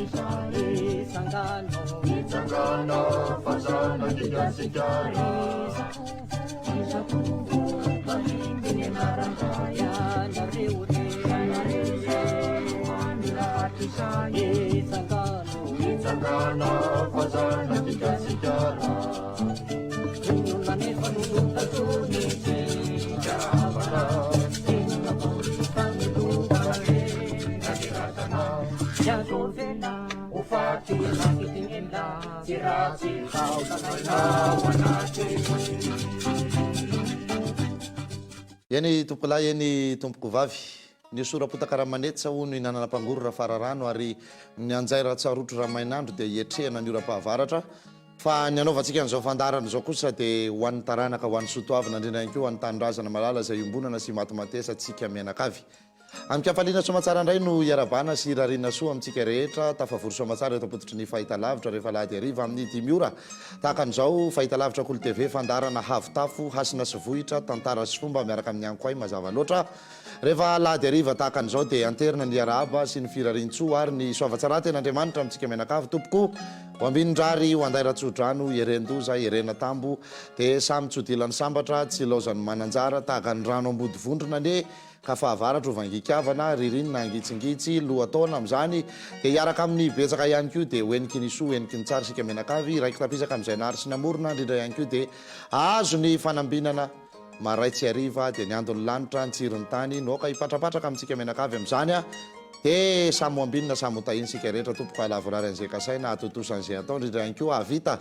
Itsangano Itsangano fa zanak'i Gasikara Ry zatovo mpandimby ny anaran-dray Ianareo re Ianareo izay nohanina hatrizay Itsangano Itsangano fa zanak'i Gasikara Inona anefa no tazonintsika havana Inona akory no fanolorana re Na ny razana Tsy azo avela ho faty Mampidinela tsy ratsy taolana ao anaty. Eny tompokolahy, eny tompokovavy. Ny sora-potaka Ramanetsa hono hinanana mpangoro Rafararano ary ny anjaira Tsarotro Ramainandro dia hietrehana ny oram-pahavaratra. Fa ny hanaovantsika an'izao fandaharana izao kosa dia ho an'ny taranaka, ho an'ny soatoavina, indrindra ihany koa ho an'ny tanindrazana malala izay iombonana sy imatimatesantsika mianakavy. Amin-kafaliana soamatsara indray no iarabana sy irariana soa amintsika rehetra tafavory soamatsara eto am-pototry ny fahitalavitra rehefa alahady hariva amin'ny dimy ora tahaka an'izao. Fahitalavitra Kolo TV, fandaharana havo tafo, hasina sy vohitra, tantara sy fomba miaraka amin'ny Ankoay mazava loatra. Rehefa alahady hariva tahaka an'izao dia anterina ny arahaba sy ny firarian-tsoa ary ny soavatsaran-ten'Andriamanitra amintsika mianakavy tompoko. Ho ambinin-drary, ho andairan-tsodrano, hieren-doza, hierena-tambo, dia samy tsy ho dilan'ny sambatra, tsy ilaozan'ny mananjara, tahaka ny rano ambody vondrona anie ka fahavaratra ho vangikavana, ririnina hangitsingitsy, lohataona amin'izany, dia hiaraka amin'ny betsaka ihany koa, dia ho heniky ny soa, ho heniky ny tsara isika mianakavy, hiraiki-tapisaka amin'izay nahary sy namorona, indrindra ihany koa dia hahazo ny fanambinana maray tsy hariva, dia ny andon'ny lanitra, ny tsiron'ny tany, no aoka hipatrapatraka amintsika mianakavy amin'izany a! Dia samy ho ambinina, samy ho tahiana isika rehetra tompoko, hahalavorary an'izay kasaina, hahatontosa an'izay atao, indrindra ihany koa hahavita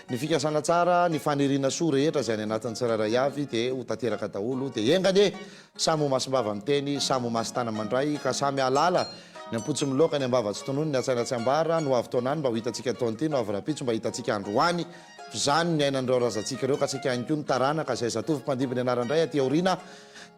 ny fikasana tsara, ny faniriana soa rehetra izay any anatin'ny tsirairay avy dia ho tanteraka daholo, dia enga anie! Samy ho masim-bava miteny, samy ho masin-tana-mandray, ka samy hahalala, ny am-po tsy miloaka, ny am-bava tsy tonony, ny an-tsaina tsy ambara, ny ho avy taona any mba ho hitantsika taona ity, ny ho avy rahampitso mba hitantsika androany, f'izany niainan'ireo razantsika ireo, ka tsika ihany koa ny taranaka izay zatovo mpandimby ny anaran-dray aty aoriana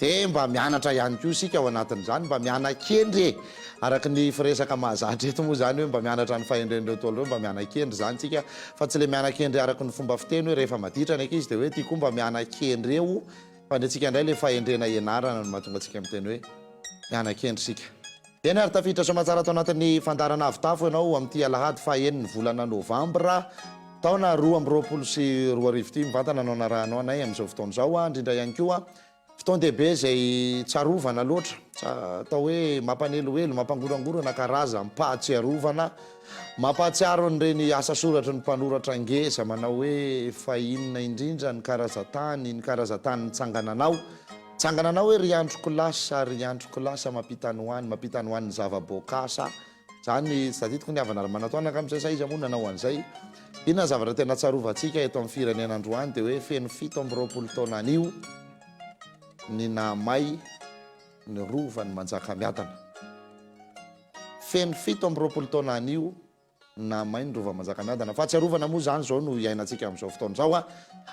dia mba mianatra ihany koa isika ao anatin'izany, mba miana-kendry e! Araka ny firesaka mahazatra eto moa izany hoe mba mianatra ny fahendren'ireo Ntaolo ireo, mba miana-kendry izany tsika, fa tsy ilay miana-kendry araka ny fomba fiteny hoe rehefa maditra ny ankizy dia hoe ty koa mba miana-kendry eo, Fa ny antsika indray ilay fahendrena ianarana no mahatonga antsika miteny hoe miana-kendry isika. Eny ary tafiditra soamatsara ato anatin'ny fandaharana Avo Tafo ianao amin'ity alahady faha enin'ny volana novambra taona 2022 ity. Mivantana no anarahanao anay amin'izao fotoana izao, indrindra ihany koa fotoan-dehibe izay tsarovana loatra, atao hoe mampanelohelo, mampangorangorana karazam-pahatsiarovana. Mampahatsiaro an'ireny asa soratry ny mpanoratra ngeza manao hoe fa inona indrindra ny karazan-tany, ny karazan-tany nitsangananao. Tsangananao hoe ry androko lasa, ry androko lasa mampita any ho any, mampita any ho any ny zava-boakasa. Izany tsy tadidiko ny havana Ramanantoanina angamba izay sa iza moa nanao an'izay. Inona ny zavatra tena tsarovantsika eto amin'ny firenena androany dia hoe feno 27 taona anio ny nahamay ny rovan'i Manjakamiadana. Feno 27 taona anio ny nahamay ny Rova Manjakamiadana. Fahatsiarovana moa izany izao no iainantsika amin'izao fotoana izao a.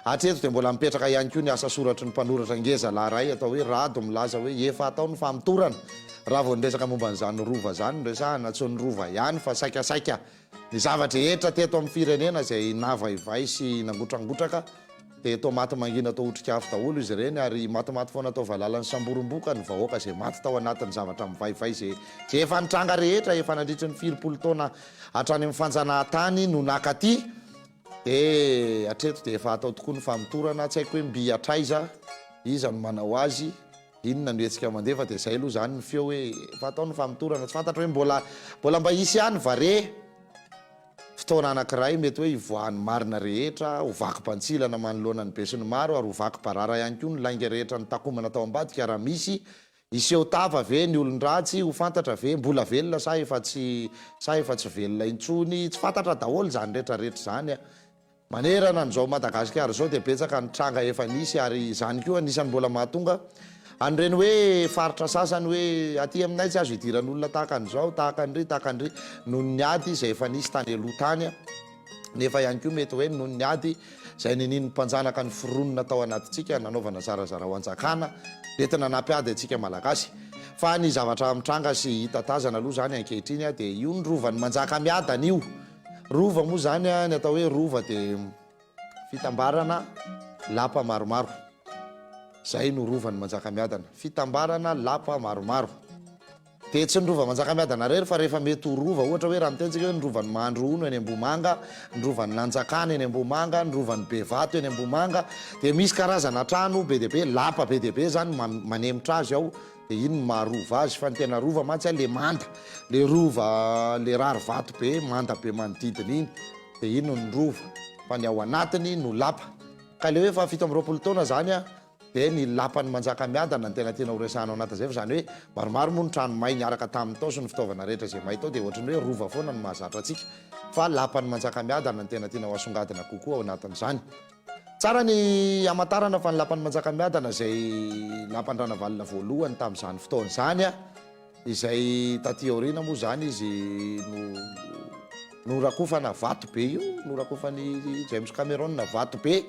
Hatreto dia mbola mipetraka ihany koa ny asa soratry ny mpanoratra ngeza lahy iray atao hoe Rado milaza hoe efa atao ny famotorana raha vao niresaka momba an'izany Rova izany no resahana, tsy ny Rova ihany fa saikasaika Ny zava-drehetra teto amin'ny firenena izay navaivay sy nangotrangotraka dia toa maty mangina toa otrik'afo daholo izy ireny ary matimaty foana toa valalan'ny samborim-boka ny vahoaka izay maty tao anatin'ny zavatra mivaivay izay izay efa nitranga rehetra efa nandritry ny firy-polo taona hatrany amin'ny fanjanahantany no nakaty dia hatreto dia efa atao tokoa ny famotorana tsy haiko hoe mby hatraiza iza no manao azy Inona no hetsika mandeha fa dia izay aloha izany ny feo hoe efa atao ny famotorana, tsy fantatro hoe mbola mbola mba hisy ihany va re fotoana anankiray mety hoe hivoahan'ny marina rehetra, ho vaky bantsilana manoloana ny besinimaro ary ho vaky barara ihany koa ny lainga rehetra nitakomana tao ambadika raha misy hiseho tava ve ny olon-dratsy, ho fantatra ve mbola velona sa efa tsy sa efa tsy velona intsony, tsy fantatra daholo izany rehetra rehetra izany a. Manerana an'izao Madagasikara izao dia betsaka ny tranga efa nisy ary izany koa anisan'ny mbola mahatonga an'ireny hoe faritra sasany hoe aty aminay tsy azo idiran'olona tahaka an'izao, tahaka an'iry, tahaka an'iry noho ny ady izay efa nisy tany aloha tany nefa ihany koa mety hoe noho ny ady izay ninian'ny mpanjanaka noforonina tao anatintsika nanaovana zarazarao hanjakana nentina nampiady antsika Malagasy. Fa ny zavatra mitranga sy hita tazana aloha izany ankehitriny dia io ny rovan'i Manjakamiadana io. Rova moa izany, ny atao hoe rova dia fitambarana lapa maromaro. Izay no rovan'i Manjakamiadana. Fitambarana lapa maromaro. Dia tsy ny Rova Manjakamiadana irery fa rehefa mety ho Rova, ohatra hoe raha miteny tsika hoe ny Rovan'i Mahandrohono eny Ambohimanga, ny Rovan'i Nanjakana eny Ambohimanga, ny Rovan'i Bevato eny Ambohimanga, dia misy karazana trano be dia be, lapa be dia be izany manemitra azy ao, dia iny no maha Rova azy. Fa ny tena Rova mantsy an, le manda, le Rova, le rary vato be, manda be manodidina iny, dia iny no Rova, fa ny ao anatiny no lapa. Ka le hoe faha 27 taona izany an, Dia ny lapan'i Manjakamiadana no tena tiana ho resahana ao anatin'izay fa izany hoe maromaro moa ny trano may niaraka taminy tao sy ny fitaovana rehetra izay may tao dia ohatran'ny hoe rova foana no mahazatra antsika fa lapan'i Manjakamiadana no tena tiana ho asongadina kokoa ao anatin'izany. Tsara ny hamantarana fa ny lapan'i Manjakamiadana izay lapan-dRanavalona voalohany tamin'izany fotoana izany izay taty aoriana moa izany izy no norakofana vato be io, norakofan'i James Cameron vato be.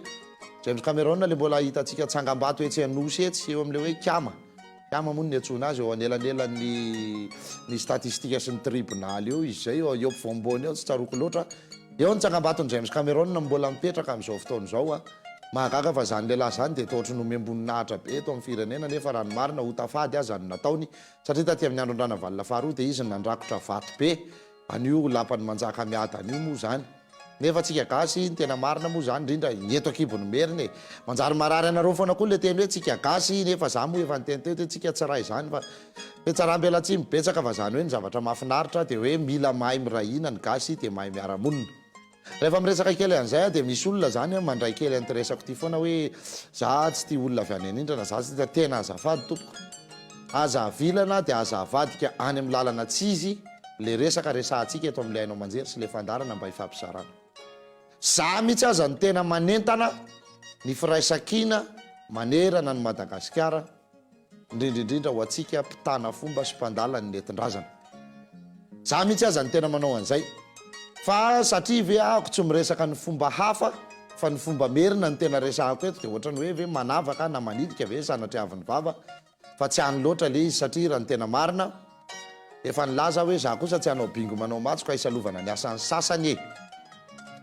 James Cameron le mbola hitantsika tsangambato etsy Anosy etsy eo amin'ilay hoe Kiama. Kiama moa no niantsoana azy eo anelanelan'ny ny statistika sy ny tribonaly eo izy izay, eo eo ampovoampovoany eo, tsy tsaroako loatra. Eo ny tsangambaton'i James Cameron mbola mipetraka amin'izao fotoana izao. Mahagaga fa izany lehilahy izany dia toa ohatry ny nomem-boninahitra be eto amin'ny firenena nefa raha ny marina ota fady aza no nataony satria taty amin'ny andron-dRanavalona faharoa dia izy no nandrakotra vato be an'io lapan'i Manjakamiadana io moa izany. Nefa tsika gasy ny tena marina moa izany indrindra ny eto ankibon'ny merina e! Manjary marary anareo foana koa le teny hoe tsika gasy nefa za moa efa niteny teo hoe tsika tsy ray izany fa fitsaram-belatsihy betsaka fa izany hoe ny zavatra mahafinaritra dia hoe mila mahay miray hina ny gasy dia mahay miara-monina. Rehefa miresaka kely an'izay aho dia misy olona izany mandray kely an'ity resako ity foana hoe za tsy tia olona avy any anindrana za tsy tia tena azafady tompoko. Aza avilana dia aza avadika any amin'ny lalana tsy izy le resaka resahantsika eto amin'ilay haino aman-jery sy le fandaharana mba hifampizarana. Za mihitsy aza no tena manentana ny firaisankina manerana an'i Madagasikara indrindra indrindra ho antsika mpitana fomba sy mpandala ny nentin-drazana. Za mihitsy aza no tena manao an'izay. Fa satria ve ahako tsy miresaka ny fomba hafa fa ny fomba merina no tena resahako eto dia ohatran'ny hoe ve manavaka na manilika ve sanatriavin'ny vava fa tsy any loatra le izy satria raha ny tena marina efa nilaza aho hoe za kosa tsy hanao bingo manao matso ka hisalovana ny asan'ny sasany e!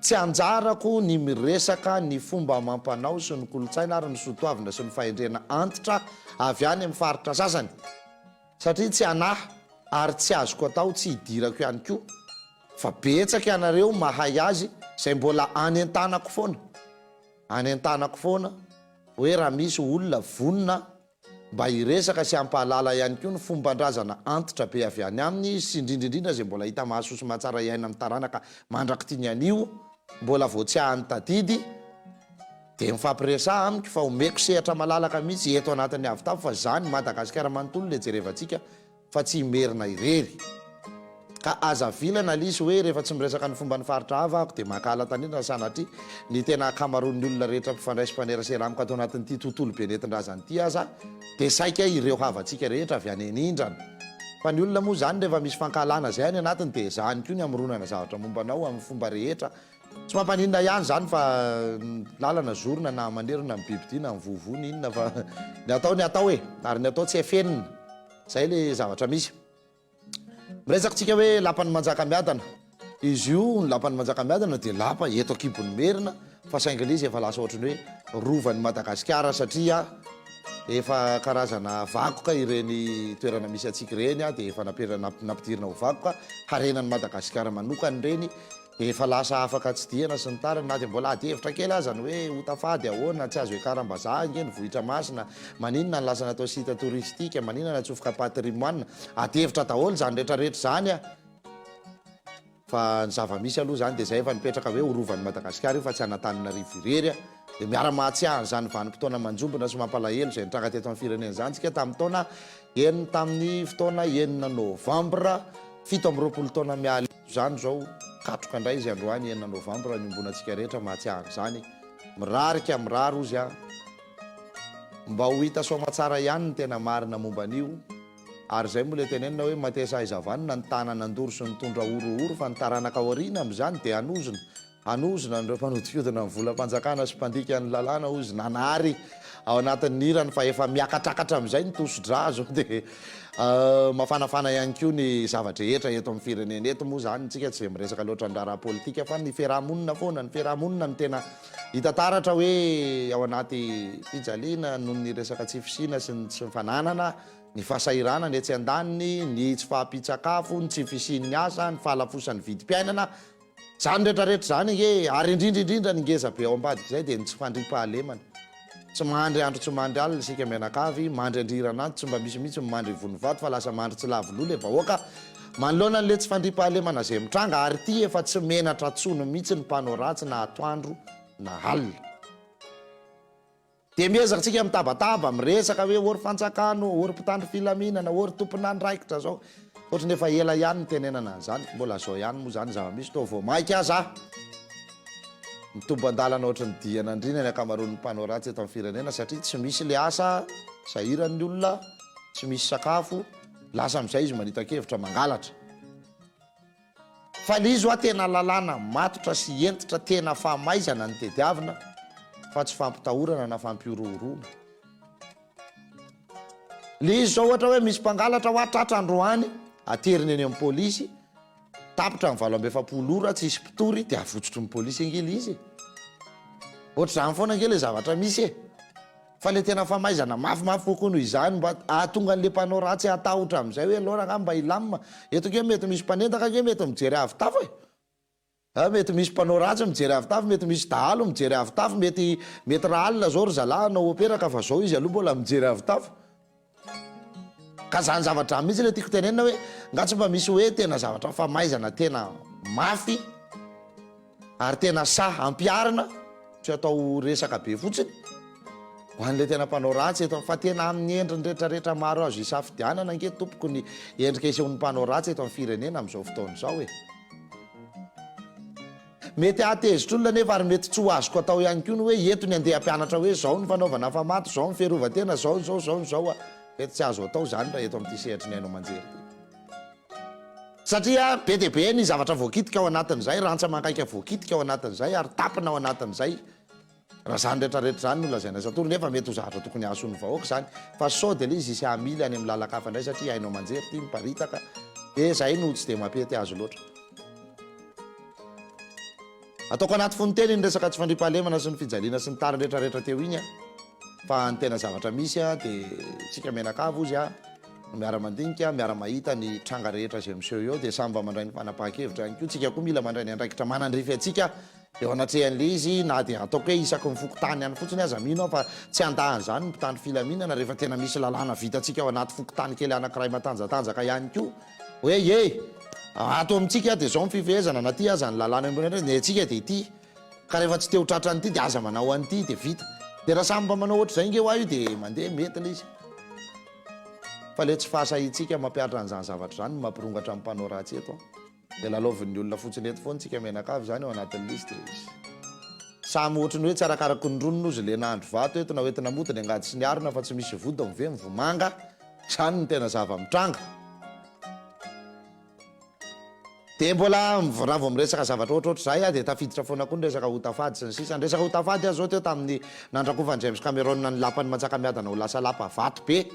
Tsy anjarako ny miresaka ny fomba amam-panao sy ny kolontsaina ary ny soatoavina sy ny fahendrena antitra avy any amin'ny faritra sasany satria tsy anahy ary tsy azoko atao tsy hidirako ihany koa fa betsaka ianareo mahay azy izay mbola any an-tanako foana any an-tanako foana hoe raha misy olona vonona mba hiresaka sy hampahalala ihany koa ny fomban-drazana antitra be avy any aminy izy sy indrindra indrindra izay mbola hita mahasoa sy mahatsara hiaina amin'ny taranaka mandrak'ity ny anio mbola vao tsy hahany tadidy dia mifampiresaha amiko fa omeko sehatra malalaka mihitsy eto anatin'ny avotavo fa zany Madagasikara manontolo le jerevantsika fa tsy i Merina irery. Ka aza vilana lisy hoe rehefa tsy miresaka ny fomban'ny faritra hafa ako dia mankahala tanindrina sanatria ny tena ankamaroan'ny olona rehetra mpifandray sy mpifanerasera amiko ato anatin'ity tontolo be nentin-drazana ity aza dia saika ireo havantsika rehetra avy any anindrana. Fa ny olona moa izany rehefa misy fankahalana izay any anatiny dia ezahany koa ny hamoronana zavatra momba anao amin'ny fomba rehetra. Tsy mampaninona ihany izany fa ny lalana zorina na manerona ny bibidia na ny vovoa ny inona fa ny atao ny atao e! Ary ny atao tsy afenina. Zay le zavatra misy. Miresaka tsika hoe lapan'i Manjakamiadana. Izy io ny lapan'i Manjakamiadana dia lapa eto ankibon'i Merina fa saingy le izy efa lasa ohatran'ny hoe rovan'i Madagasikara satria efa karazana vakoka ireny toerana misy antsika ireny dia efa nampidirina ho vakoka harenan'i Madagasikara manokana ireny. Efa lasa afaka tsidihana sy ny tariny na dia mbola ady hevitra kely aza ny hoe ota fady ahoana, tsy azo iakaram-bazaha ange ny vohitra masina, maninona ny lasa natao site touristique, maninona natsofoka patrimoine, ady hevitra daholo izany rehetra rehetra izany a! Fa ny zava-misy aloha izany dia izay efa nipetraka hoe ho rovan'i Madagasikara io fa tsy an'Antananarivo irery a! Dia miara-mahatsiahy an'izany vanim-potoana manjombona sy mampalahelo izay nitranga teto amin'ny firenena izany isika tamin'ny taona enina tamin'ny fotoana enina novambra 27 taona miala eto izany izao katroka indray izy androany enina novambra niombonantsika rehetra mahatsiahy an'izany. Mirary ka mirary ozy aho mba ho hita soamatsara ihany ny tena marina momba an'io ary izay moa ilay tenenina hoe matesa aiza vanona ny tana nandoro sy nitondra horohoro fa ny taranaka aoriana amin'izany dia hanozona Hanozona an'ireo mpanodinkodina ny volam-panjakana sy mpandika ny lalàna hoy izy nanary ao anatin'ny hirany fa efa miakatrakatra amin'izay ny tosi-drà izao dia mafanafana ihany koa ny zava-drehetra eto amin'ny firenena eto moa izany isika tsy dia miresaka loatra ny raharaha politika fa ny fiaraha-monina foana, ny fiaraha-monina no tena hita taratra hoe ao anaty fijaliana noho ny resaka tsy fisiana sy ny tsy fananana. Ny fahasahiranana etsy andaniny, ny tsy fahampian-tsakafo, ny tsy fisian'ny asa, ny fahalafosan'ny vidim-piainana, izany rehetra rehetra izany ange e! Ary indrindra indrindra ny ngeza be ao ambadik'izay dia ny tsy fandriampahalemana. Tsy mandry andro tsy mandry alina isika mianakavy, mandry andriran'antsy, tsy mba misy mihitsy ny mandry ivonivato fa lasa mandry tsy lavo loha ilay vahoaka manoloana an'ilay tsy fandriampahalemana izay mitranga ary ity efa tsy menatra tsony mihitsy ny mpanao ratsy na atoandro na alina. Dia miezaka tsika mitabataba, miresaka hoe ô ry fanjakana ô, ô ry mpitandro filaminana, ô ry tompon'andraikitra zao. Ohatran'ny efa ela ihany nitenenana an'izany, mbola zao ihany moa zany ny zava-misy, toa vao maika aza mitombo an-dalana ohatran'ny dian'andriana ny ankamaroan'ny mpanao ratsy eto amin'ny firenena satria tsy misy le asa, sahirana ny olona, tsy misy sakafo, lasa amin'izay izy manita-kevitra mangalatra. Fa le izy hoa tena lalàna matotra sy hentitra tena famaizana no tediavina fa tsy fampitahorana na fampihorohoroana. Le izy zao ohatra hoe misy mpangalatra hoa tratra androany, ateriny eny amin'ny polisy, tapitra ny 48 ora tsisy mpitory dia avotsotry ny polisy ange le izy e. Ohatr'izany foana ange le zavatra misy e. Fa le tena famaizana mafimafy kokoa noho izany mba hahatonga an'le mpanao ratsy hatahotra amin'izay hoe aleo rangahy mba hilamina, eto ange mety misy mpanendaka ange mety mijery avy tafo e! A mety misy mpanao ratsy mijery avy tafo, mety misy dahalo mijery avy tafo, mety mety rahalina zao ry zalahy hanao operaka fa zao izy aloha mbola mijery avy tafo. Ka zany zavatra mihitsy le tiako tenenina hoe nga tsy mba misy hoe tena zavatra famaizana tena mafy ary tena sahy ampiharina, tsy atao resaka be fotsiny, ho an'ilay tena mpanao ratsy eto, fa tena amin'ny endriny rehetrarehetra maro azo isafidianana ange tompoko ny endrika isehoan'ny mpanao ratsy eto amin'ny firenena amin'izao fotoana izao e. Mety hahatezitra olona anefa ary mety tsy ho azoko atao ihany koa ny hoe eto ny andeha hampianatra hoe izao ny fanaovana famato, izao ny fiarovan-tena, izao izao, izao izao a. Mety tsy azo atao izany raha eto amin'ity sehatry ny haino aman-jery ity. Satria be dia be ny zavatra voakitika ao anatin'izay, rantsa-mangaika voakitika ao anatin'izay ary tapina ao anatin'izay. Raha izany rehetra rehetra izany no lazaina sy atoro nefa mety ho zavatra tokony hahasoa ny vahoaka izany fa sao dia ilay izy hisy hamily any amin'ny lalan-kafa indray satria haino aman-jery ity miparitaka dia izay no tsy dia mampety azy loatra. Ataoko anaty fononteny iny resaka tsy fandriampahalemana sy ny fijaliana sy ny tariny rehetra rehetra teo iny an! Fa ny tena zavatra misy an dia tsika mianakavy ozy an no miara-mandinika, miara-mahita ny tranga rehetra izay miseho eo dia samy mba mandray ny fanapahan-kevitra ihany koa, tsika koa mila mandray ny andraikitra manandrify antsika eo anatrehan'ilay izy na dia ataoko hoe isaky ny fokontany ihany fotsiny aza, mino aho fa tsy handà an'izany ny mpitandro filaminana rehefa tena misy lalàna vitantsika ao anaty fokontany kely anankiray matanjatanjaka ihany koa hoe ye! ato amintsika dia izao ny fifehezana na aty aza ny lalàna eo ambony indray ny antsika dia ity ka rehefa tsy te ho tratran'ity dia aza manao an'ity dia vita dia raha samy mba manao ohatr'izay nge hoa io dia mandeha mety ilay izy fa ilay tsy fahasahiantsika mampihatra an'izany zavatra izany no mampirongatra ny mpanao ratsy eto an! Dia lalaovin'ny olona fotsiny eto foana tsika mianakavy izany ao anatin'ny liste e. Samy ohatry ny hoe tsy arakaraky ny ronona ozy le nahandro vato eto na hoentina mody ny angady sy ny harona fa tsy misy vodiny ve ny vomanga? Izany no tena zava-mitranga. Dia mbola raha vao miresaka zavatra ohatrohatr'izay aho dia tafiditra foana koa ny resaka otafady sy ny sisa. Ny resaka otafady aho izao teo tamin'ny nandrakofan'i James Cameron ny lapan'i Manjakamiadana ho lasa lapa vato be.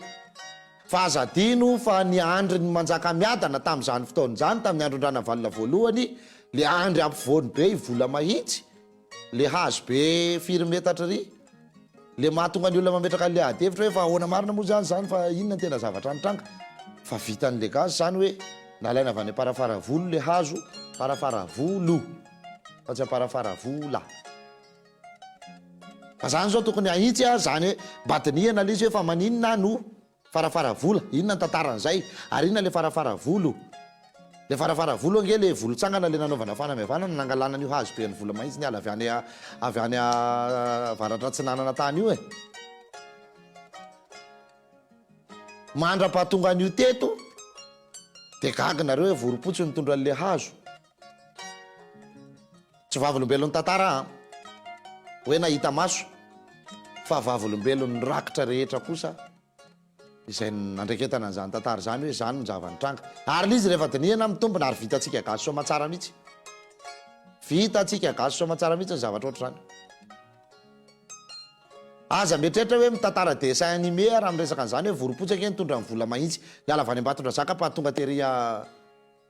Fa aza adino fa ny andrin'i Manjakamiadana tamin'izany fotoana izany, tamin'ny andron-dRanavalona voalohany, le andry ampovoany be i Volamahitsy, le hazo be firy metatra iry, le mahatonga ny olona mametraka an'le ady hevitra hoe fa ahoana marina moa izany izany fa inona ny tena zavatra nitranga? Fa vitan'le gasy izany hoe nalaina avy any Amparafaravolo le hazo, Amparafaravolo fa tsy Amparafaravola. Fa zany zao tokony ahitsy a, zany hoe mba dinihana le izy hoe fa maninona no farafara vola, inona ny tantaran'izay, ary inona le farafara volo? Le farafara volo ange le volotsangana le nanaovana fanamihavanana nangalana an'io hazo be an'ny vola mahitsy niala avy any avy any avaratra atsinanana tany io e. Mandra-pahatonga an'io teto de gaga nareo hoe vorompotsy nitondra an'le hazo. Tsy vavolombelon'ny tantara aho hoe nahita maso fa vavolombelon'ny rakitra rehetra kosa izay nandreketana an'izany tantara izany hoe izany no zava-nitranga. Ary ilay izy rehefa dinihana mitombina ary vitantsika gasy soamantsara mihitsy. Vitantsika gasy soamantsara mihitsy ny zavatra ohatr'izany. Aza mieritreritra hoe mitantara dessin animé aho raha miresaka an'izany hoe vorompotsy ange nitondra ny vola mahitsy niala avy any Ambatondrazaka mpahatonga tery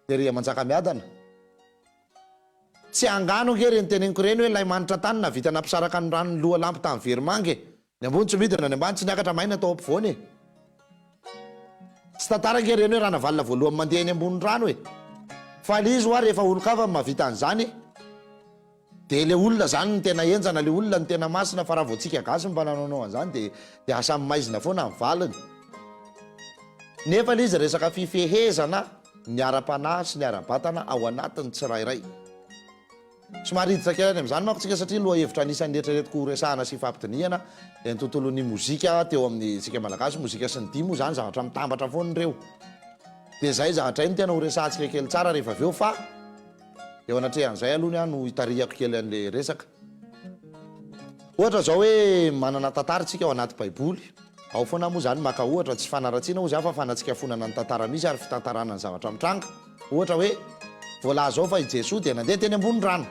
tery Manjakamiadana. Tsy angano ange ireny teneniko ireny hoe ilay manitra tany nahavita nampisaraka ny ranon'ny lohalampy tamin'ny verimanga e! Ny ambony tsy midina, ny ambany tsy niakatra, may ny atao ampovoany e! Tsy tantara ange ireny hoe Ranavalona voalohany mandeha eny ambony rano e! Fa le izy hoa rehefa olon-kafa no mahavita an'izany de le olona zany no tena henjana, le olona no tena masina fa raha vao tsika gasy no mba nanaonao an'izany de de asa maizina foana ny valiny. Nefa le izy resaka fifehezana ny ara-panahy sy ny ara-batana ao anatin'ny tsirairay. Somary hiditra kely any amin'izany manko tsika satria lohahevitra anisan'ny eritreretiko ho resahana sy hifampidinihana dia ny tontolon'ny mozika teo amin'ny tsika Malagasy, mozika sy ny dihy moa izany zavatra mitambatra foana ireo. Dia izay zavatra izay no tena ho resahantsika kely tsara rehefa avy eo fa eo anatrehan'izay aloha ny ahy no hitarihako kely an'ilay resaka. Ohatra izao hoe manana tantara tsika ao anaty baiboly, ao foana moa izany maka ohatra, tsy fanaratsiana hozy aho fa fanatsikafonana ny tantara misy ary fitantarana ny zavatra mitranga. Ohatra hoe, voalaza ao fa i Jesoa dia nandeha teny ambony rano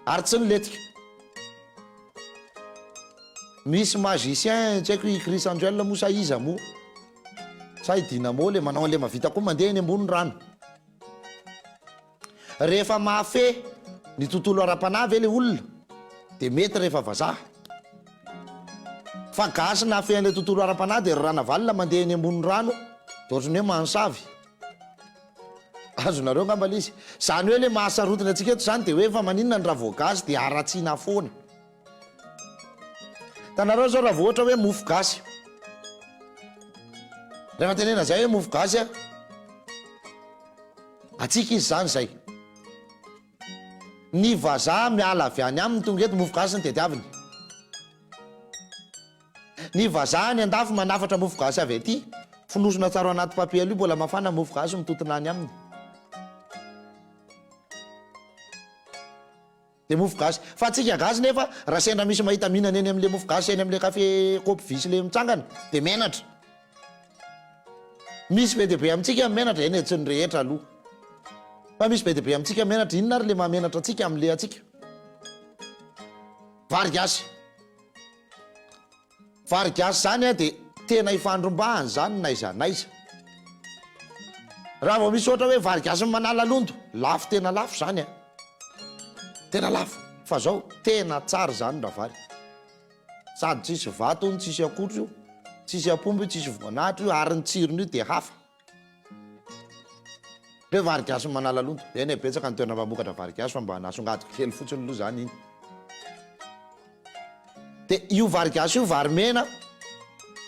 ary tsy nilentika. Misy magicien, tsy haiko i Criss Angel moa sa iza moa, sa i Dynamo le manao an'le mahavita koa mandeha eny ambony rano. Rehefa mahafehy ny tontolo ara-panahy ve le olona dia mety rehefa vazaha. Fa gasy nahafehy an'ilay tontolo ara-panahy dia ry Ranavalona mandeha eny ambony rano dia ohatran'ny hoe mansavy. Azonareo angamba ilay izy. Izany hoe ilay mahasarotiny antsika eto izany dia hoe fa maninona ny raha vao gasy dia haratsiana foana. Hitanareo izao raha vao ohatra hoe mofo gasy. Rehefa tenena izay hoe mofo gasy a, antsika izy izany izay. Ny vazaha miala avy any aminy tonga eto mofo gasy no tediaviny. Ny vazaha any andafy manafatra mofo gasy avy aty, fonosina tsara ao anaty papier alu mbola mafana mofo gasy mitontona any aminy. Dia mofo gasy. Fa antsika gasy nefa raha sendra misy mahita mihinana eny amin'le mofo gasy eny amin'le café kaopy visy le mitsangana dia menatra. Misy be dia be amintsika menatra, eny e tsy ny rehetra aloha. Fa misy be dia be amintsika menatra, inona ary le mahamenatra antsika amin'le antsika? Vary gasy. Vary gasy zany dia tena ifandrombahana zany n'aiza n'aiza. Raha vao misy ohatra hoe vary gasy manala londo, lafo tena lafo zany a. Tena lafo. Fa zao, tena tsara zany raha vary. Sady tsisy vato io, tsisy akotry io, tsisy apomba io, tsisy voanahitra io, ary ny tsirony io dia hafa. Hoe vary gasy manala loto. Eny e, betsaka ny toerana mpamokatra vary gasy fa mba nasongadiko kely fotsiny aloha zany iny. Dia io vary gasy io vary mena,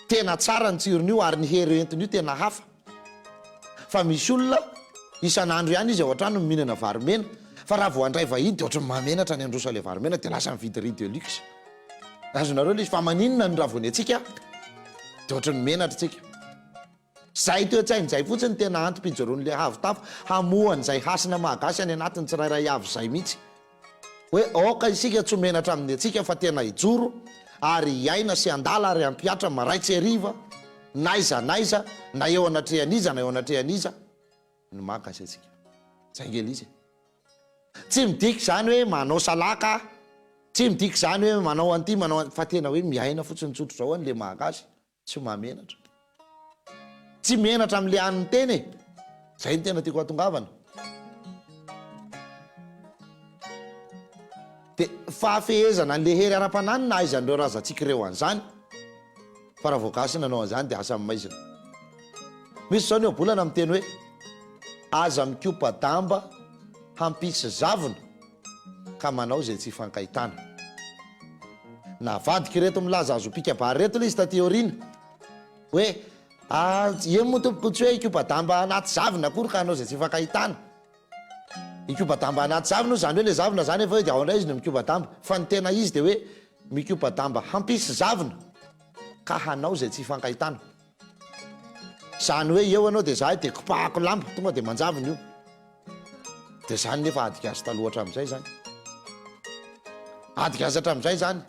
tena tsara ny tsirony io ary ny hery entiny io tena hafa. Fa misy olona isan'andro ihany izy ao an-trano no mihinana vary mena, fa raha vao handray vahiny dia ohatran'ny mahamenatra ny handroso an'ilay vary mena dia lasa mividy riz de luxe. Azonareo ilay izy? Fa maninona ny raha vao ny antsika dia ohatran'ny menatra tsika. Izay toe-tsaina izay fotsiny no tena antom-pijoroan'ilay havo tafo hamoha an'izay hasina maha-gasy any anatin'ny tsirairay avy izay mihitsy. Hoe aoka isika tsy ho menatra amin'ny antsika fa tena hijoro ary hiaina sy handala ary hampihatra maraitsy hariva n'aiza n'aiza na eo anatrehan'iza na eo anatrehan'iza ny maha gasy antsika. Izay ange ilay izy e. Tsy midika izany hoe manao salaka, tsy midika izany hoe manao an'ity manao an, fa tena hoe miaina fotsiny tsotra izao an'ilay maha gasy. Tsy mahamenatra. Tsy menatra amin'ilay an'ny tena e! Izay no tena tiako hatongavana. Dia fahafehezana an'ilay hery ara-panahy no nahaizan'ireo razantsika ireo an'izany. Fa raha vao gasy nanao an'izany dia asa maizina. Misy izao ny ohabolana miteny hoe, aza mikopa-damba hampisy zavona. ka manao izay tsy ifankahitana. Navadika ireto milaza azy ho mpikabary ireto ilay izy taty aoriana hoe ah, eny moa tompoko tsy hoe hikopa-damba anaty zavona akory ka hanao izay tsy ifankahitana. Hikopa-damba anaty zavona io, izany hoe ilay zavona izany efa hoe dia ao indray izy no mikopa-damba. Fa ny tena izy dia hoe mikopa-damba hampisy zavona ka hanao izay tsy ifankahitana. Izany hoe eo ianao dia izaho dia kopahako lamba, tonga dia manjavona io. Dia izany nefa ady gasy taloha hatramin'izay izany. Ady gasy hatramin'izay izany.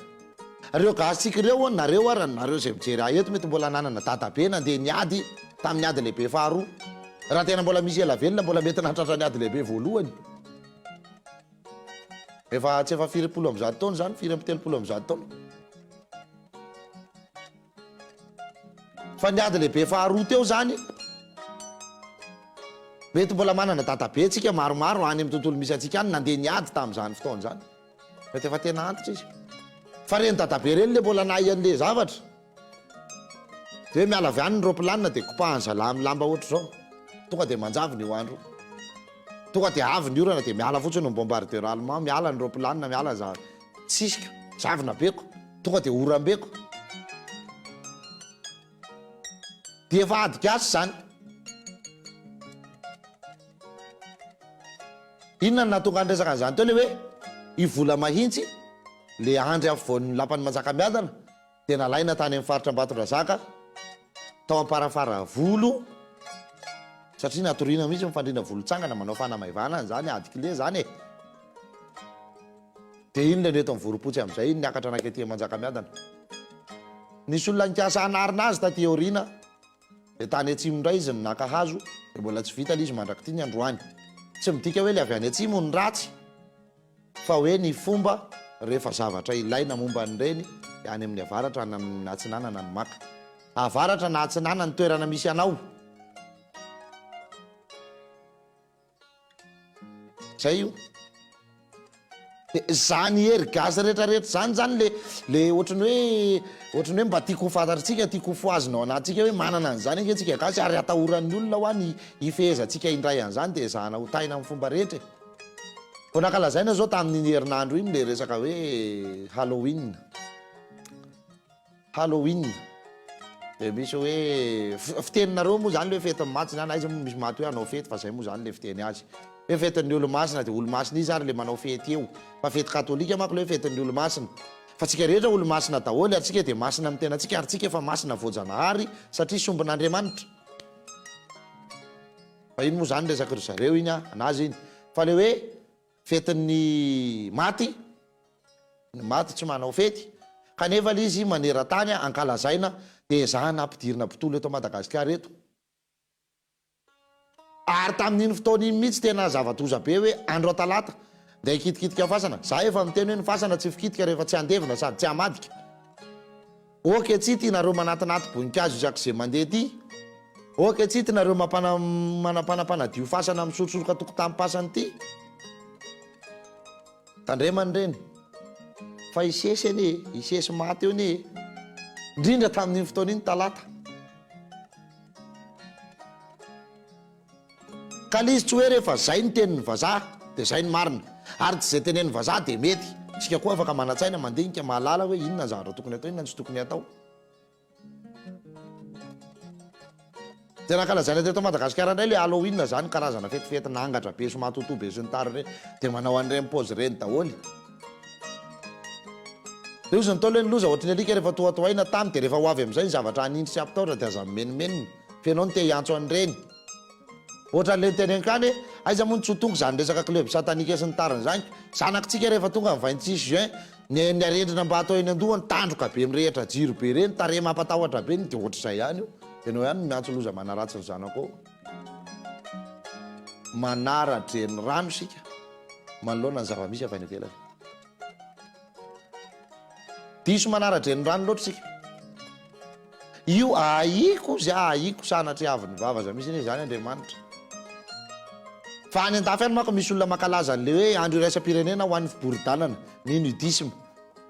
Ireo gasintsika ireo hono, nareo ara, nareo izay mijery ahy eto mety mbola nanana dadabe nandeha niady tamin'ny ady lehibe faharoa. Raha tena mbola misy ela velona mbola mety nahatratra ny ady lehibe voalohany. Efa tsy efa firipolo amby zato taona izany, firy amby 130 taona. Fa ny ady lehibe faharoa teo izany, mety mbola manana dadabe tsika maromaro any amin'ny tontolo misy antsika any nandeha niady tamin'izany fotoana izany. Mety efa tena antitra izy. Fa ireny dadabe ireny le mbola nahay an'le zavatra. Dia hoe miala avy any ny ropilanina dia kopahan'ny zalahy amin'ny lamba ohatr'izao. Tonga dia manjavona io andro io. Tonga dia avy ny orana dia miala fotsiny ny bombardeur allemand, miala ny ropilanina, miala ny zavatra. Tsisy ko. Zavona be ko. Tonga dia oram-be ko. Dia efa ady gasy izany. Inona no nahatonga ny resaka an'izany teo le hoe i Vola Mahintsy, le andry afovoan'ny lapan'i Manjakamiadana dia nalaina tany amin'ny faritra Ambatondrazaka tao Amparafaravolo satria natoriana mihitsy ny fandriana volotsangana manao fanamaivanana izany ady kle izany e! Dia iny le nentin'ny vorompotsy amin'izay iny niakatra nankety Manjakamiadana. Nisy olona nikasa hanarina azy taty aoriana. Dia tany atsimo indray izy no naka hazo, dia mbola tsy vita ilay izy mandrak'ity ny androany. Tsy midika hoe ilay avy any atsimo no ratsy, fa hoe ny fomba rehefa zavatra ilaina momba an'ireny dia any amin'ny avaratra na amin'ny atsinanana no maka. Avaratra na atsinanana ny toerana misy anao. Zay io. De zany hery gasy retraretra zany zany le le ohatran'ny hoe ohatran'ny hoe mba tiako ho fantatritsika, tiako ho fohazina ao anatintsika hoe manana an'izany ange tsika gasy ary atahoran'ny olona hoa ny hifehezantsika indray an'izany de ezahana ho tahina amin'ny fomba rehetra e. Vao nankalazaina zao tamin'iny herinandro iny le resaka hoe Halloween. Halloween dia misy hoe fiteninareo moa zany le hoe fetin'ny maty zany aiza moa misy maty hoe hanao fety fa zay moa zany le fiteny azy hoe fetin'ny olomasina dia olomasina iza ary le manao fety eo fa fety katolika manko le hoe fetin'ny olomasina fa tsika rehetra olomasina daholo ary tsika dia masina amin'ny tenantsika ary tsika efa masina voajanahary satria sombin'Andriamanitra fa iny moa zany resaky ry zareo iny a anazy iny fa le hoe Fetin'ny maty, ny maty tsy manao fety, kanefa ilay izy maneran-tany ankalazaina dia ezahana ampidirina mpitolo eto Madagasikara eto. Ary tamin'iny fotoana iny mihitsy tena zava-doza be hoe andro talata ndeha hikitikitika fasana, za efa miteny hoe ny fasana tsy fikitika rehefa tsy handevina sady tsy hamadika. Ok tsy ity nareo manatinaty boninkazo isak'izay mandeha ity Ok tsy ity nareo mampana manampanampanadio fasana misorosoroka tokotanim-pasana ity Tandremany ireny fa hisesy anie e, hisesy maty eo anie e Indrindra tamin'iny fotoana iny talata. Ka le izy tsy hoe rehefa zay ny tenin'ny vazaha de zay ny marina. Ary tsy zay tenenin'ny vazaha de mety. Isika koa afaka manan-tsaina, mandinika, mahalala hoe inona ny zavatra tokony atao, inona ny tsy tokony atao. Tena ankalazaina teto Madagasikara indray le Halloween zany, karazana fetifety nangatra be sy matotoa be sy ny tariny ireny. De manao an'ireny paozy ireny daholo. De hozy ny Ntaolo hoe ny loza ohatry ny alika rehefa tohatohaina tany de rehefa ho avy amin'izay ny zavatra hanindry sy hampitahotra de aza mimenomenona. F'enao no te hiantso an'ireny. Ohatran'ilay niteny ankany hoe, aiza moa no tsy ho tonga izany resaka club satanique sy ny tariny izany? Zanakitsika rehefa tonga ny 26 juin, ny ny arendrina mba atao eny an-dohany, tandroka be mirehitra jiro be ireny, tarehy mampatahotra be, dia ohatr'izay ihany io. Ianao ihany no miantso loza manaratsy ny zanakao. Manara-drenirano isika manoloana ny zava-misy avy any ivelany. Diso manara-drenirano loatra isika. Io ahiko ozy ah ahiko sanatria avy ny vava aza misy anie izany Andriamanitra. Fa any andafy any manko misy olona mankalaza an'le hoe andro iraisam-pirenena ho an'ny fiboridanana, ny nudisme.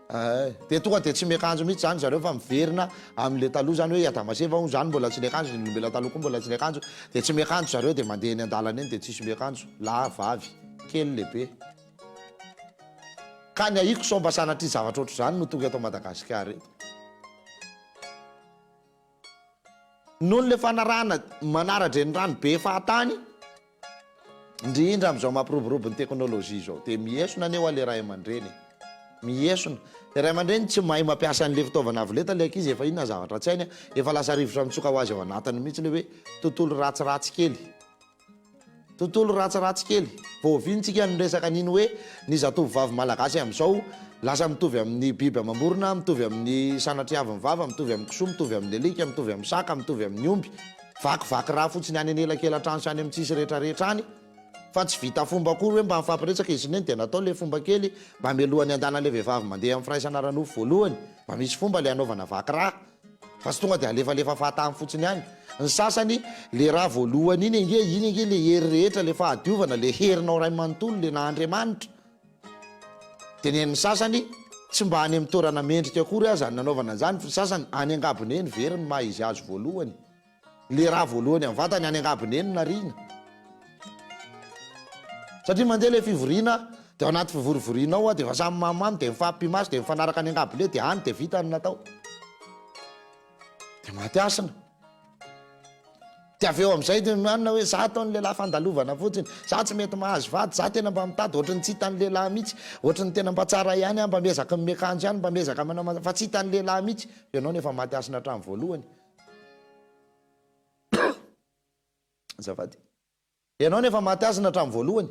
Eh, dia tonga dia tsy miakanjo mihitsy izany zareo fa miverina amin'le taloha izany hoe i Adama sy Eva hono izany mbola tsy niakanjo, ny olombelona taloha koa mbola tsy niakanjo, dia tsy miakanjo zareo dia mandeha eny an-dalana eny dia tsisy miakanjo, lahy, vavy, kely, lehibe. Ka ny ahiko sao mba sanatria zavatra ohatr'izany no tonga eto Madagasikara eto. Noho ny le fanarahana manara-drenirano be fahatany, indrindra amin'izao mampiroborobo ny teknolojia izao, dia miesona anie hoa le ray aman-dreny e. Miesona. Le ray aman-dreny tsy mahay mampiasa an'le fitaovana avo lenta le ankizy efa inona zavatra tsy hainy, efa lasa rivotra mitsoka ho azy ao anatiny mihitsy le hoe tontolo ratsiratsy kely. Tontolo ratsiratsy kely. Vao oviana tsika niresaka an'iny hoe ny zatovovavy malagasy amin'izao lasa mitovy amin'ny biby amam-borona, mitovy amin'ny sanatriavin'ny vava, mitovy amin'ny kisoa, mitovy amin'ny alika, mitovy amin'ny saka, mitovy amin'ny omby. Vakivaky rà fotsiny any anelakelan-trano sy any amin'ny tsisy retraretra any. Fa tsy vita fomba akory hoe mba mifampiresaka izy sy neny dia natao ilay fomba kely mba mialohan'ny andanan'ilay vehivavy mandeha amin'ny firaisana ara-nofo voalohany. Mba misy fomba ilay anaovana vaky rà. Fa tsy tonga dia alefalefa fahatany fotsiny ihany. Ny sasany, le ra voalohany iny ange, iny ange le hery rehetra, le fahadiovana, le herinao ray manontolo, le naha Andriamanitra. Dia ny an'ny sasany, Tsy mba any amin'ny toerana mendrika akory aza ny nanaovana an'izany, ny sasany any angabone eny very ny maha izy azy voalohany. Le rà voalohany amin'ny vatany any angabone eny nariana. Satria mandeha le fivoriana de ao anaty fivorivoriana ao de efa samy mamimamy de mifampimaso de mifanaraka any angabone de any de vita ny natao. De maty hasina. De avy eo amizay de mianona hoe za ataon'ny lehilahy fandalovana fotsiny, za tsy mety mahazo vady, za tena mba mitady ohatry ny tsy hitan'ny lehilahy mihitsy, ohatry ny tena mba tsara ihany aho, mba miezaka miakanjo ihany, mba miezaka manao fa tsy hitan'ny lehilahy mihitsy, ianao nefa maty hasina hatramin'ny voalohany. Azafady. Ianao nefa maty hasina hatramin'ny voalohany.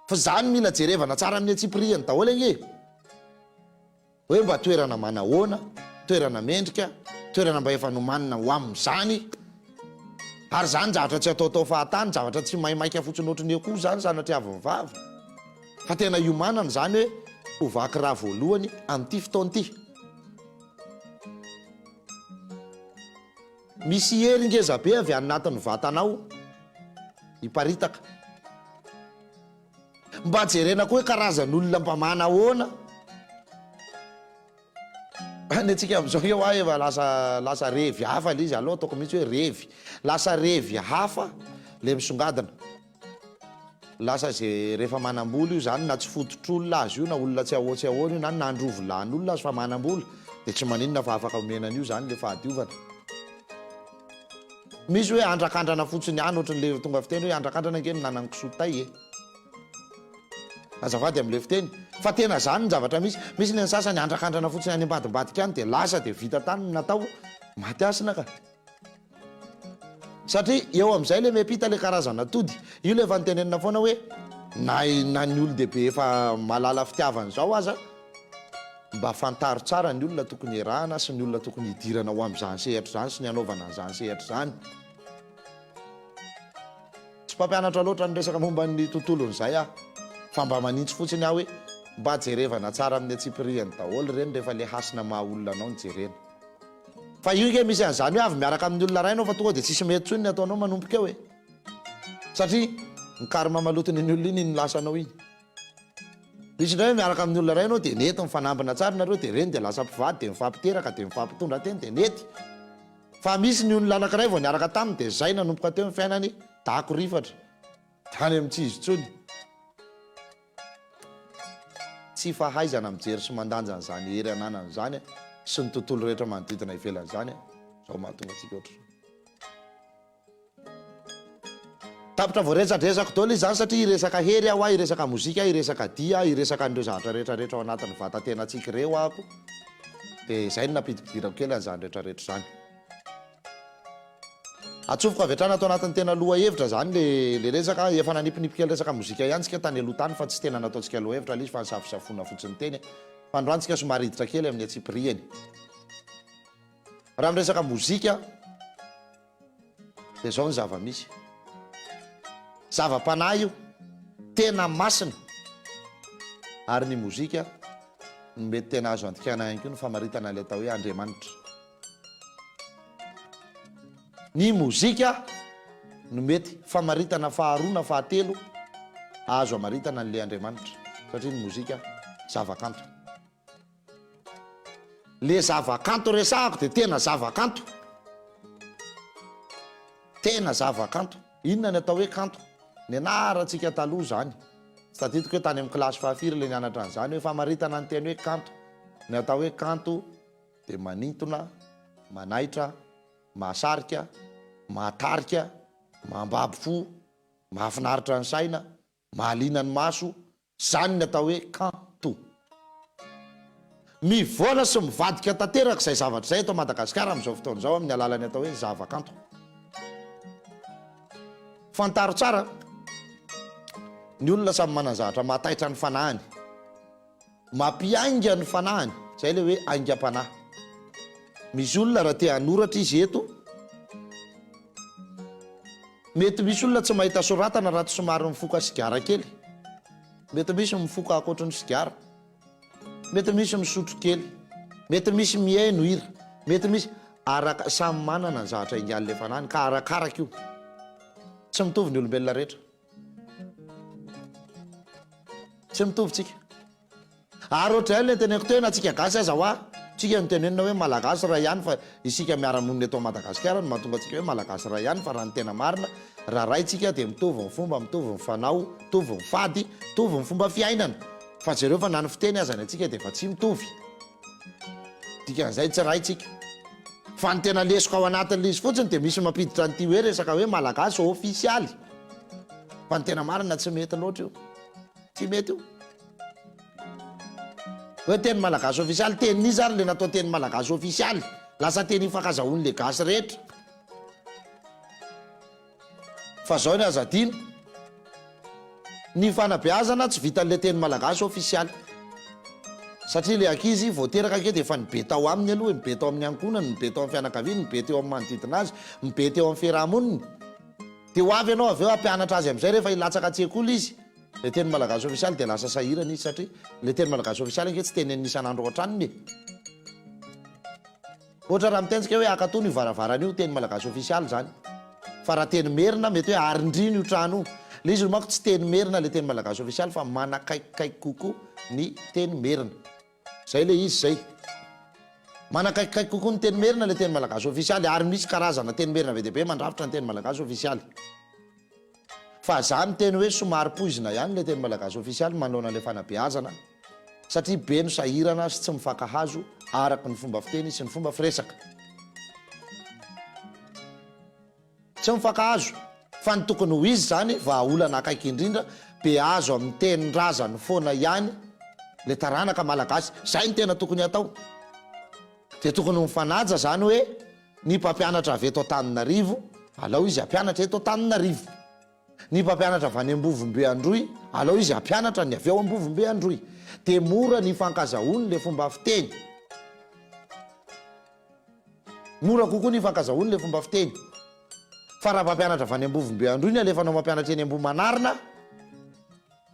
Fa zany mila jerevana tsara amin'ny antsipirihany daholo ange e. Hoe mba toerana manahoana, toerana mendrika, toerana mba efa nomanina ho amin'izany. Ary zany zavatra tsy ataotao fahatany, zavatra tsy maimaika fotsiny ohatry ny akoho zany sanatriavin'ny vava. Fa tena iomanana izany hoe ho vaky rà voalohany amin'ity fotoana ity. Misy hery ngeza be avy any anatin'ny vatanao hiparitaka. Mba jerena koa hoe karazan'olona mba manahoana. Ny antsika amin'izao eo aho efa lasa lasa revy hafa ilay izy, aleo ataoko mihitsy hoe revy. Lasa revy hafa ilay misongadina. Lasa ze rehefa manambola io zany na tsy fototr'olona aza io na olona tsy ahoa tsy ahoana io na nandrovilan'olona aza fa manambola de tsy maninona fa afaka omena an'io zany le fahadiovana. Misy hoe andrakandrana fotsiny ihany ohatran'le tonga fiteny hoe andrakandrana ange ny nanan'ny kisoa tay e. Azafady am'le fiteny fa tena zany ny zavatra misy. Misy ny an'ny sasany andrakandrana fotsiny any ambadimbadika any de lasa de vita tany ny natao, maty hasina ka. Satria eo amin'izay ilay miampita ilay karazana atody. Io ilay efa notenenina foana hoe na na ny olon-dehibe efa mahalala fitiavana izao aza mba fantaro tsara ny olona tokony hiarahana sy ny olona tokony hidirana ho amin'izany sehatra izany sy ny hanaovana an'izany sehatra izany. Tsy mpampianatra loatra ny resaka momba ny tontolon'izay aho fa mba manintsy fotsiny aho hoe mba jerevana tsara amin'ny antsipirihany daholo ireny rehefa ilay hasina maha olona anao no jerena. Fa io nge misy an'izany hoe avy miaraka amin'ny olona iray ianao fa tonga dia tsisy mety intsony ny ataonao manomboka eo e! Satria ny karma maloton'iny olona iny iny lasanao iny. Misy indray hoe miaraka amin'ny olona iray ianao dia nety mifanambina tsara nareo dia ireny dia lasa mpivady dia mifampiteraka dia mifampitondra teny dia nety. Fa misy ny olona anankiray vao niaraka taminy dia zay nanomboka teo ny fiainany dako rifatra. Tany amin'ny tsy izy intsony. Tsy fahaizana mijery sy mandanja an'izany hery ananany izany sy ny tontolo rehetra manodidina ivelan'izany izao mahatonga antsika ohatr'izao. Tapitra voaresadresako daholo izany satria hiresaka hery aho, hiresaka mozika, hiresaka dihy aho, hiresaka an'ireo zavatra rehetra rehetra ao anatin'ny vata-tenantsika ireo aho dia izay no nampidipidirako kely an'izany rehetra rehetra izany. Atsofoka avy hatrany ato anatin'ny tena lohahevitra izany le le resaka, efa nanipinipy kely resaka mozika ihany tsika tany aloha tany fa tsy tena nataontsika lohahevitra ilay izy fa nisafosafoana fotsiny teny fa androany tsika somary hiditra kely amin'ny antsipirihany. Raha miresaka mozika dia izao ny zava-misy. Zava-panahy io, tena masina ary ny mozika no mety tena azo andikana ihany koa ny famaritana ilay atao hoe Andriamanitra. Ny mozika no mety famaritana faharoa na fahatelo azo amaritana an'ilay Andriamanitra satria ny mozika zava-kanto. Le zava-kanto resahako dia tena zava-kanto. Tena zava-kanto. Inona ny atao hoe kanto? Nianarantsika taloha izany. Tsy tadidiko hoe tany amin'ny kilasy fahafiry ilay nianatra an'izany hoe famaritana ny teny hoe kanto. Ny atao hoe kanto dia manintona, manaitra, mahasarika, mahatarika, mambabo fo, mahafinaritra ny saina, mahaliana ny maso, izany ny atao hoe kanto. Mivoana sy mivadika tanteraka izay zavatra izay eto Madagasikara amin'izao fotoana izao amin'ny alalan'ny atao hoe zavakanto. Fantaro tsara, ny olona samy manan-zavatra mahataitra ny fanahiny. Mampiainga ny fanahiny, zay le hoe aingam-panahy. Misy olona raha te hanoratra izy eto, mety misy olona tsy mahita soratana raha tsy somary mifoka sigara kely, mety misy mifoka ankoatry ny sigara, mety misy misotro kely, mety misy mihaino hira, mety misy, araka, samy manana ny zavatra aingan'le fanahiny ka arakaraka io. Tsy mitovy ny olombelona rehetra. Tsy mitovy tsika. Ary ohatr'izay ilay teneniko teo hoe na tsika gasy aza hoa, tsika no tenenina hoe malagasy iray ihany fa isika miara-monina eto Madagasikara no mahatonga antsika hoe malagasy iray ihany fa raha ny tena marina raha ray tsika dia mitovy ny fomba, mitovy ny fanao, mitovy ny fady, mitovy ny fomba fiainana. Fa jereo fa na ny fiteny aza ny antsika dia efa tsy mitovy. Dikan'izay tsy ray tsika. Fa ny tena lesoka ao anatin'ilay izy fotsiny dia misy mampiditra an'ity hoe resaka hoe malagasy ofisialy. Fa ny tena marina tsy mety loatra io. Tsy mety io. Hoe teny malagasy ofisialy, tenin'iza ary le natao teny malagasy ofisialy? Lasa teny ifankazahoan'le gasy rehetra. Fa zao ny aza adino, ny fanabeazana tsy vitan'le teny malagasy ofisialy. Satria le ankizy vao teraka ange dia efa ny be tao aminy aloha e, ny be tao amin'ny ankohonany, ny be tao amin'ny fianakaviany, ny be teo amin'ny manodidina azy, ny be teo amin'ny fiaraha-moniny. Dia ho avy ianao avy eo hampianatra azy amin'izay rehefa hilatsaka an-tsekoly izy. Le teny malagasy ofisialy dia lasa sahirana izy satria le teny malagasy ofisialy ange tsy teneniny isan'andro ao an-tranony e. Ohatra raha miteny tsika hoe akatony io varavarana io, teny malagasy ofisialy izany. Fa raha teny merina mety hoe arindrino io trano io. Le izy manko tsy teny merina le teny malagasy ofisialy fa manakaikikaiky kokoa ny teny merina. Zay le izy zay. Manakaikikaiky kokoa ny teny merina le teny malagasy ofisialy ary misy karazana teny merina be dia be mandrafitra ny teny malagasy ofisialy. Fa za miteny hoe somary poizina ihany le teny malagasy ofisialy manoloana le fanabeazana satria be no sahirana sy tsy mifankahazo araka ny fomba fiteny sy ny fomba firesaka. Tsy mifankahazo. Fa ny tokony ho izy zany vahaolana akaiky indrindra beazo amin'ny tenin-drazany foana ihany le taranaka malagasy. Zay no tena tokony hatao. Dia tokony ho mifanaja zany hoe ny mpampianatra avy eto Antananarivo, alao izy hampianatra eto Antananarivo. Ny mpampianatra avy any Ambovombe Androy, alao izy hampianatra ny avy ao Ambovombe Androy. Dia mora ny hifankazahoany le fomba fiteny. Mora kokoa ny hifankazahoany le fomba fiteny. Fa raha mpampianatra avy any Ambovombe Androy ny alefanao mampianatra eny Ambohimanarina,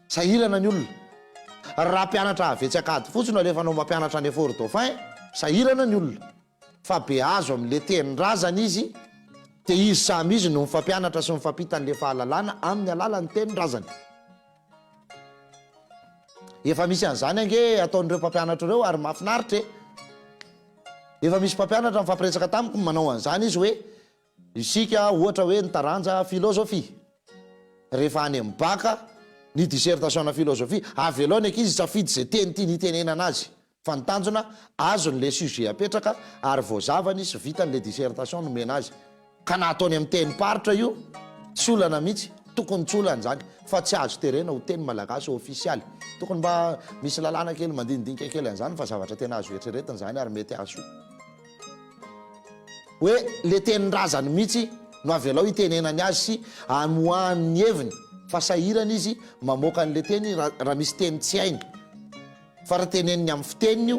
Sahirana ny olona. Raha mpianatra avy etsy Ankadifotsy no alefanao mampianatra any Fort Dauphin, sahirana ny olona. Fa beazo amin'le tenin-drazana izy, dia izy samy izy no mifampianatra sy mifampita an'le fahalalana amin'ny alalan'ny tenin-drazany. Efa misy an'izany ange ataon'ireo mpampianatra ireo ary mahafinaritra e! Efa misy mpampianatra nifampiresaka tamiko manao an'izany izy hoe, Isika ohatra hoe ny taranja filozofia, rehefa any amin'ny bac ny dissertation-na filozofia, avelao ny ankizy hisafidy izay teny tiany hitenenana azy, fa ny tanjona, azony ilay sujet apetraka ary voazavany sy vitany ilay dissertation nomena azy. Ka na ataony amin'ny tenim-paritra io, tsy olana mihitsy, tokony tsy olana izany, fa tsy azo terena ho teny malagasy ofisialy. Tokony mba misy lalàna kely mandinidinika kely an'izany fa zavatra tena azo eritreretina izany ary mety hahasoa. Hoe le tenin-drazany mihitsy no avelao hitenenany azy sy amoahany ny heviny fa sahirana izy mamoaka an'le teny raha misy teny tsy hainy. Fa raha teneniny amin'ny fiteniny io,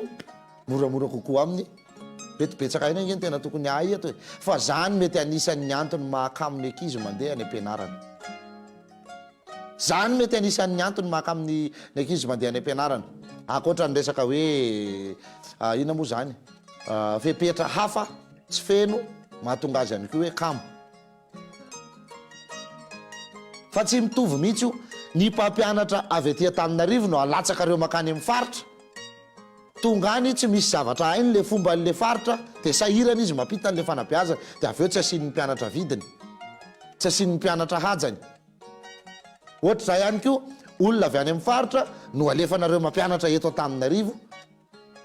moramora kokoa aminy. Mety betsaka ihany ange ny tena tokony hahay eto e. Fa zany mety anisan'ny antony mahakamo ny ankizy mandeha any am-pianarana. Zany mety anisan'ny antony mahakamo ny ny ankizy mandeha any am-pianarana. Ankoatra ny resaka hoe inona moa zany, fepetra hafa tsy feno mahatonga azy ihany koa hoe kamo. Fa tsy mitovy mihitsy io. Ny mpampianatra avy aty Antananarivo no alatsakareo mankany amin'ny faritra. Tonga any tsy misy zavatra hainy le fomban'le faritra dia sahirana izy mampita an'le fanabeazana dia avy eo tsy asian'ny mpianatra vidiny, tsy asian'ny mpianatra hajany. Ohatr'izay ihany koa olona avy any amin'ny faritra no alefanareo mampianatra eto Antananarivo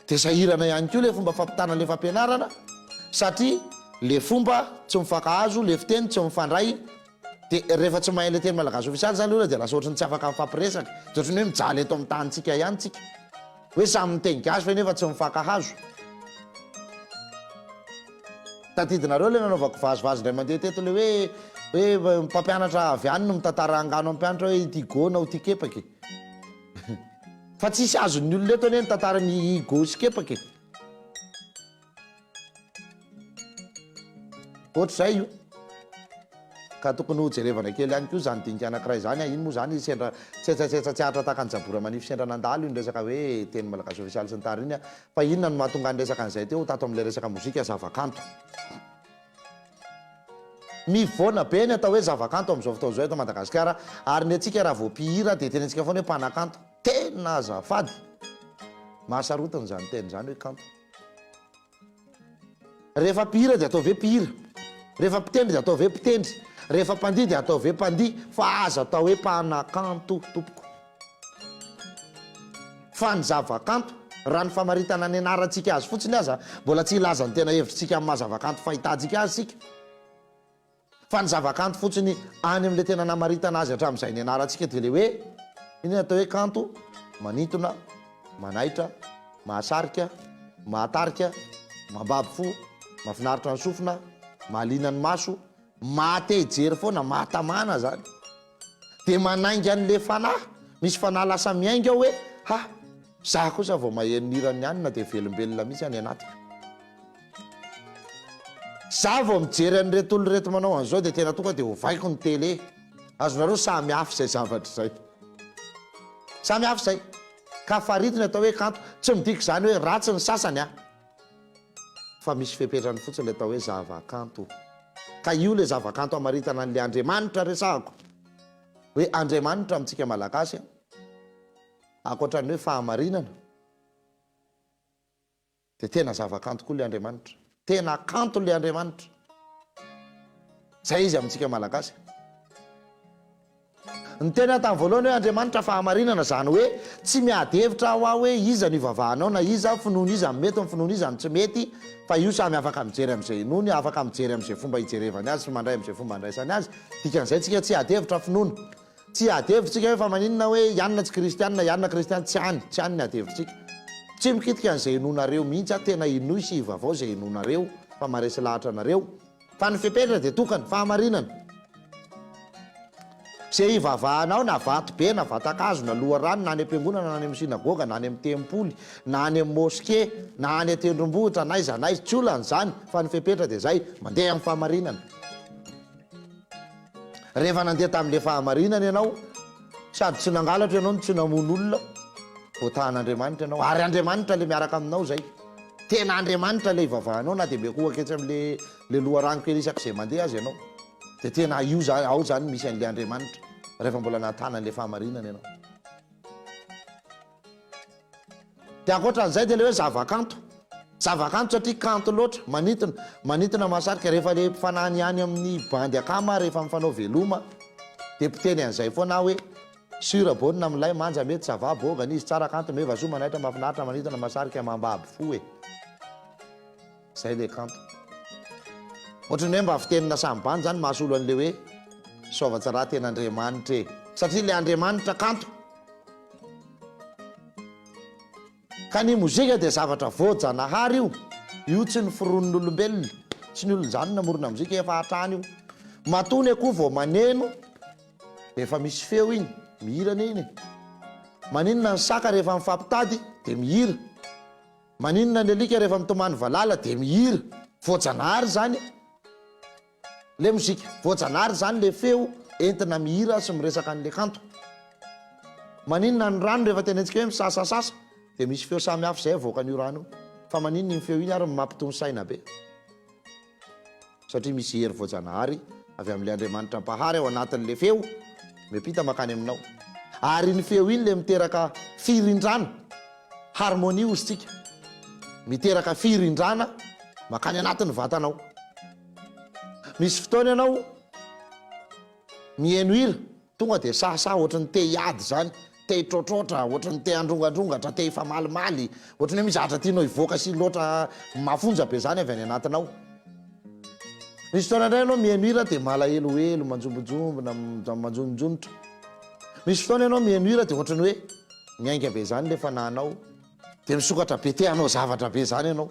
dia sahirana ihany koa le fomba fampitana le fampianarana satria le fomba tsy mifankahazo, le fiteny tsy mifandray dia rehefa tsy mahay le teny malagasy ofisialy zany le olona dia lasa ohatran'ny tsy afaka mifampiresaka, dia ohatran'ny hoe mijaly eto amin'ny tanintsika ihany tsika. Hoe samy miteny gasy ve nefa tsy mifankahazo? Tadidinareo le nanaovako vazivazy indray mandeha teto le hoe hoe mpampianatra avy any no mitantara angano amin'ny mpianatra hoe ity go na ity kepaky e. Fa tsisy azon'ny olona eto anie ny tantaran'i i go sy kepaky e. Ohatr'izay io. Ka tokony ho jerevana kely ihany koa izany dinika anankiray izany. Iny moa izany sendra tsetsatsetsa tsy aritra tahaka ny jabora manify sendra nandalo iny resaka hoe teny malagasy ofisialy sy ny tariny iny. Fa inona no mahatonga ny resaka an'izay teo tato amin'ilay resaka mozika zavakanto? Mivoana be ny atao hoe zavakanto amin'izao fotoana izao eto Madagasikara ary ny antsika raha vao mpihira dia tenentsika foana hoe mpanakanto. Tena azafady! Mahasarotiny izany teny izany hoe kanto. Rehefa mpihira dia ataovy hoe mpihira. Rehefa mpitendry dia ataovy hoe mpitendry. Rehefa mpandihy dia ataovy hoe mpandihy fa aza atao hoe mpanakanto tompoko. Fa ny zavakanto, raha ny famaritana ny anarantsika azy fotsiny aza, mbola tsy hilaza ny tena hevitritsika amin'ny maha zavakanto fahitantsika azy isika. Fa ny zavakanto fotsiny any amin'ilay tena namaritana azy hatramin'izay nianarantsika dia ilay hoe, inona ny atao hoe kanto? Manintona, manaitra, mahasarika, mahatarika, mambabo fo, mahafinaritra ny sofina, mahaliana ny maso, maha te hijery foana, mahatamana izany. Dia manainga an'ilay fanahy, misy fanahy lasa miainga ao hoe, ha, za kosa vao maheno ny hiran'ny anona dia velombelona mihitsy any anatiko. Za vao mijery an'ireto olona ireto manao an'izao dia tena tonga dia ovaiko ny télé. Azonareo samy hafa izay zavatra izay. Samy hafa izay. Ka farito ny atao hoe kanto. Tsy midika izany hoe ratsy ny sasany an. Fa misy fepetrany fotsiny ilay atao hoe zava-kanto. Ka io ilay zava-kanto amaritana an'ilay Andriamanitra resahako. Hoe Andriamanitra amintsika Malagasy an. Ankoatra ny hoe fahamarinana. Dia tena zava-kanto koa ilay Andriamanitra. Tena kanto ilay Andriamanitra. Zay izy amintsika Malagasy. Niteny aho tamin'ny voalohany hoe Andriamanitra fahamarinana, izany hoe tsy miady hevitra aho aho hoe iza no ivavahanao na iza, finoana iza no mety, ny finoana iza no tsy mety, fa io samy afaka mijery amin'izay inoany, afaka mijery amin'izay fomba ijerevany azy sy mandray amin'izay fomba andraisany azy. Dikan'izay tsika tsy hiady hevitra finoana. Tsy hiady hevitra tsika hoe fa maninona hoe i anona tsy kristianina, i anona kristianina, tsy any, tsy any ny ady hevitritsika. Tsy mikitika an'izay inoanareo mihitsy aho, tena inoy sy ivavao izay inoanareo fa maharesy lahatra anareo. Fa ny fepetra dia tokana, fahamarinana. Izay ivavahanao na vato be na vatan-kazo na loharano na any am-piangonana na any amin'ny synagoga na any amin'ny tempoly na any amin'ny moske na any an-tendrombohitra n'aiza n'aiza, tsy olana izany fa ny fepetra dia izay, mandeha amin'ny fahamarinana. Rehefa nandeha tamin'ilay fahamarinana ianao, sady tsy nangalatra ianao no tsy namono olona, voatahan'Andriamanitra ianao. Ary Andriamanitra ilay miaraka aminao izay. Tena Andriamanitra ilay ivavahanao na dia miankohoka etsy amin'ilay ilay loharano kely isak'izay mandeha aza ianao. Dia tena io izany, ao izany misy an'ilay Andriamanitra, rehefa mbola nahatana an'ilay fahamarinana ianao. Dia ankoatran'izay dia ilay hoe zavakanto. Zavakanto satria kanto loatra, manintona. Manintona mahasarika. Rehefa ilay mpifanany ihany amin'ny bandy akama rehefa mifanao veloma dia mpiteny an'izay foana aho hoe, Sur bonne milay, manja, mety, ça va, bogany izy, tsara, kanto, meva, soa, manaitra, mahafinaritra, manintona, mahasarika, mambabo fo e. Izay ilay kanto. Ohatran'ny hoe mba fitenina samy bandy izany mahasolo an'ilay hoe soavatsara tena Andriamanitra e. Satria ilay Andriamanitra kanto. Ka ny mozika dia zavatra voajanahary io, io tsy noforonin'olombelona, tsy ny olona izany no namorona mozika, efa hatrany io. Matoa ny akoho vao maneno dia efa misy feo iny, mihira anie iny e. Maninona ny saka rehefa mifampitady dia mihira. Maninona ny alika rehefa mitomany valala dia mihira. Voajanahary izany. Le mozika voajanahary zany le feo entina mihira sy miresaka an'le kanto. Maninona ny rano rehefa tenentsika hoe misasasasa dia misy feo samy hafa izay avoakan'io rano io. Fa maninona iny feo iny ary no mampitony saina be? Satria misy hery voajanahary avy amin'ilay Andriamanitra Mpahary ao anatin'le feo miampita mankany aminao. Ary iny feo iny le miteraka firindrana. Harmonie hozy tsika. Miteraka firindrana makany anatin'ny vatanao. Misy fotoana ianao miheno hira, tonga dia sahasaha ohatry ny te hiady izany, te hitroatroatra, ohatry ny te handrongandrongatra, te hifamalimaly, ohatry ny hoe misy zavatra tianao hivoaka sy loatra mafonja be izany avy any anatinao. Misy fotoana indray ianao miheno hira dia malahelohelo, manjombonjombona, manjononjonotra. Misy fotoana ianao miheno hira dia ohatry ny hoe Miainga be izany le fanahinao, dia misokatra be, te hanao zavatra be izany ianao,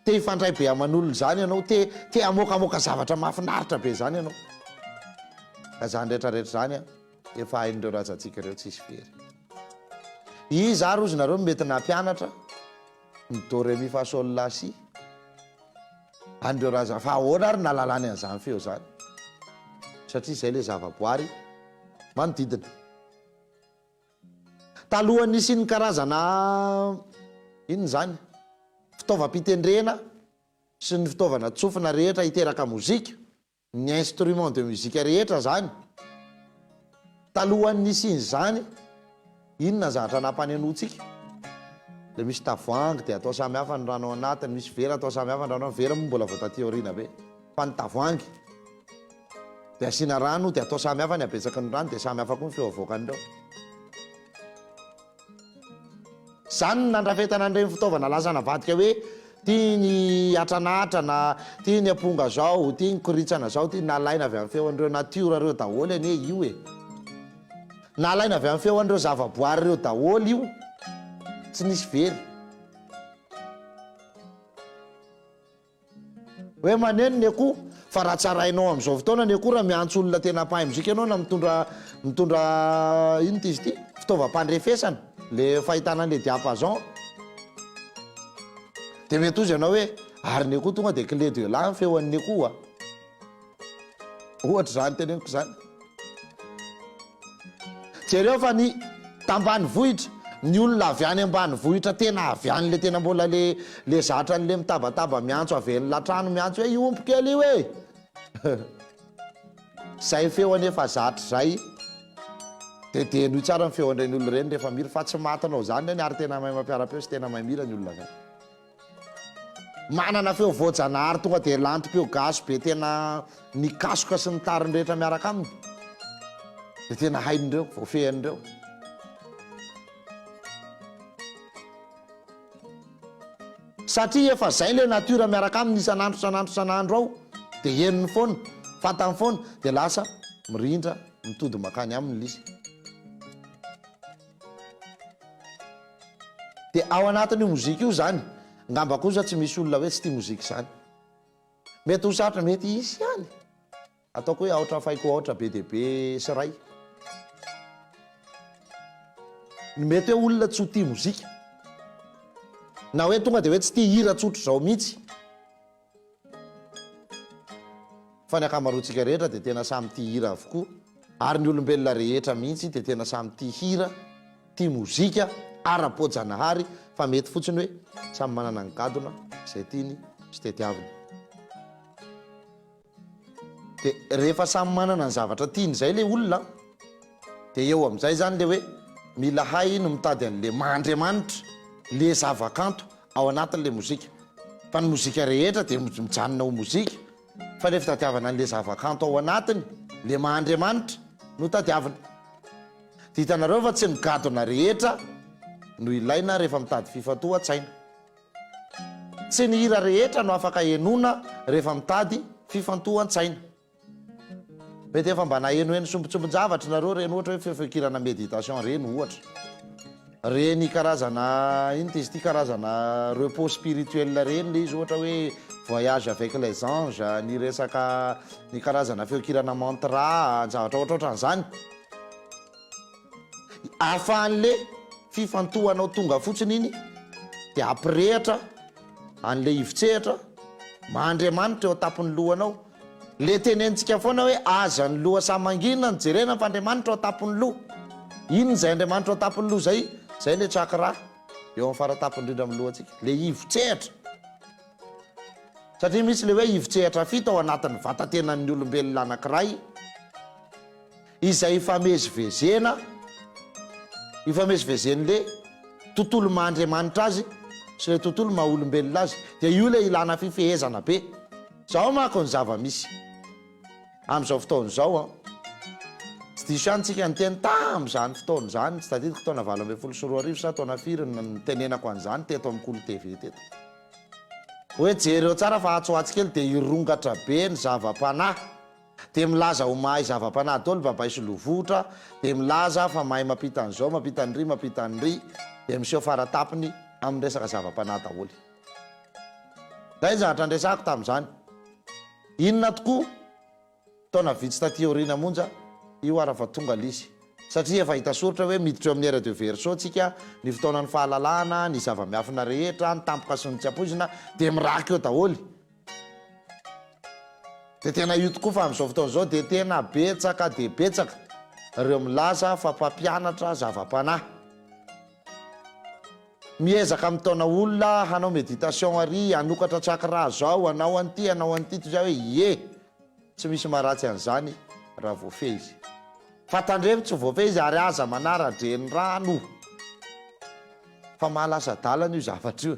te hifandray be aman'olona izany ianao, te te hamoakamoaka zavatra mahafinaritra be izany ianao. Ka izany rehetra rehetra izany an, efa hain'ireo razantsika ireo tsisy very. Iza ary ozy nareo no mety nampianatra ny do re mi fa sol la si an'ireo razana, fa ahoana ary nahalalany an'izany feo izany? Satria izay le zavaboary manodidina. Talohan'ny nisian'ny karazana inona izany? Fitaovam-pitendrena sy ny fitaovana tsofina rehetra hiteraka mozika, ny instrument de musique rehetra izany, talohan'ny nisian'izany, inona ny zavatra nampanenoantsika? Le misy tavoahangy dia atao samy hafa ny rano ao anatiny, misy vera atao samy hafa ny rano ao, vera moa mbola vao taty aoriana be fa ny tavoahangy dia asiana rano dia atao samy hafa ny habetsaky ny rano dia samy hafa koa ny feo avoakan'ireo. Izany no nandrafetana an'ireny fitaovana lasa navadika hoe ty ny hatranatra na ty ny amponga zao, ty ny koritsana zao, ty nalaina avy amin'ny feon'ireo natiora ireo daholo anie io e. Nalaina avy amin'ny feon'ireo zavaboary ireo daholo io, tsy nisy very. Hoe maneno ny akoho, fa raha tsarainao amin'izao fotoana ny akoho raha miantso olona tena mpahay mozika ianao na mitondra mitondra inona ity izy ity? Fitaovam-pandrefesana, le fahitana an'le diapason, dia mety hozy ianao hoe ary ny akoho tonga dia clé de la ny feon'ny akoho a! Ohatra izany teneniko izany. Jereo fa ny tambanivohitra, ny olona avy any ambanivohitra tena avy any le tena mbola le le zatra an'le mitabataba miantso avy eny latrano miantso hoe io omby kely io e! Zay feo anefa zatra zay de de henoy tsara ny feon'ireny olona ireny rehefa mihira fa tsy matinao zany ireny ary tena mahay mampiara-peo sy tena mahay mihira ny olona avy any. Manana feo voajanahary tonga dia lantom-peo gasy be tena mikasoka sy ny tariny rehetra miaraka aminy. Dia tena hain'ireo, voafehin'ireo. Satria efa zay le nature miaraka aminy isan'andro isan'andro isan'andro ao dia henony foana, fantany foana dia lasa mirindra mitody makany aminy l'izy. Dia ao anatin'io mozika io izany, ngamba kosa tsy misy olona hoe tsy tia mozika izany. Mety ho sarotra, mety hisy ihany. Ataoko hoe aotra faiko aotra be dia be sy ray. Ny mety hoe olona tsy ho tia mozika. Na hoe tonga dia hoe tsy tia hira tsotra izao mihitsy. Fa ny ankamaroantsika rehetra dia tena samy tia hira avokoa, ary ny olombelona rehetra mihitsy dia tena samy tia hira, tia mozika ara-poajanahary fa mety fotsiny hoe samy manana ny gadona izay tiany sy tediaviny. Dia rehefa samy manana ny zavatra tiany izay ilay olona dia eo amin'izay izany ilay hoe mila hay ny mitady an'ilay maha Andriamanitra, ilay zava-kanto ao anatin'ilay mozika. Fa ny mozika rehetra dia mijanona ho mozika fa ilay fitadiavana an'ilay zava-kanto ao anatiny, ilay maha Andriamanitra no tadiavina. Dia hitanareo fa tsy ny gadona rehetra no ilaina rehefa mitady fifantohan-tsaina. Tsy ny hira rehetra no afaka henoina rehefa mitady fifantohan-tsaina. Mety efa mba nahenoheno sombintsombin-javatra nareo ireny ohatra hoe feofeon-kirana méditation ireny ohatra. Ireny karazana, inona izy ity, karazana repos spirituel ireny ilay izy ohatra hoe voyage avec les anges, ny resaka, ny karazana feon-kirana mantra, ny zavatra ohatrohatran'izany. Ahafahan'le fifantohanao tonga fotsiny iny dia hampirehatra an'le ivon-tsehatra maha Andriamanitra eo an-tampon'ny lohanao. Le tenenintsika foana hoe aza ny loha samy mangina no jerena fa Andriamanitra ao an-tampon'ny loha. Inona izay Andriamanitra ao an-tampon'ny loha izay? Izay le chakra eo amin'ny fara-tampony indrindra amin'ny lohantsika. Le ivon-tsehatra. Satria misy le hoe ivon-tsehatra fito ao anatin'ny vatan-tenan'ny olombelona anankiray. Izay ifamezivezena, ifamezivezen'le tontolo maha Andriamanitra azy sy ilay tontolo maha olombelona azy. Dia io ilay ilana fifehezana be. Izao manko ny zava-misy amin'izao fotoana izao an. Tsy diso ihany tsika niteny tamin'izany fotoana izany, tsy tadidiko taona 2018 sa taona firy no nitenenako an'izany teto amin'ny Kolo TV teto. Hoe jereo tsara fa atsy ho atsy kely dia hirongatra be ny zava-panahy. Dia milaza ho mahay zava-panahy daholo babay sy lovotra, dia milaza fa mahay mampita an'izao, mampita an'iry, mampita an'iry, dia miseho faratapony amin'ny resaka zava-panahy daholo. Izay ny zavatra niresahako tamin'izany. Inona tokoa? Taona vitsy taty aoriana monja, io ara fa tonga ilay izy. Satria efa hita soritra hoe miditra eo amin'ny ère de Verseau tsika, ny fotoanan'ny fahalalahana, ny zava-miafina rehetra, ny tampoka sy ny tsy ampoizina, dia miraka eo daholo. Dia tena io tokoa fa amin'izao fotoana izao dia tena betsaka dia betsaka ireo milaza fa mpampianatra zava-panahy. Miezaka mitaona olona hanao méditation ary, hanokatra chakra zao, hanao an'ity, hanao an'ity, toy izay hoe ie! Tsy misy maharatsy an'izany raha voafehy izy. Fa tandremo tsy voafehy izy ary aza manara-drenirano. Fa mahalasa adala anie io zavatra io e.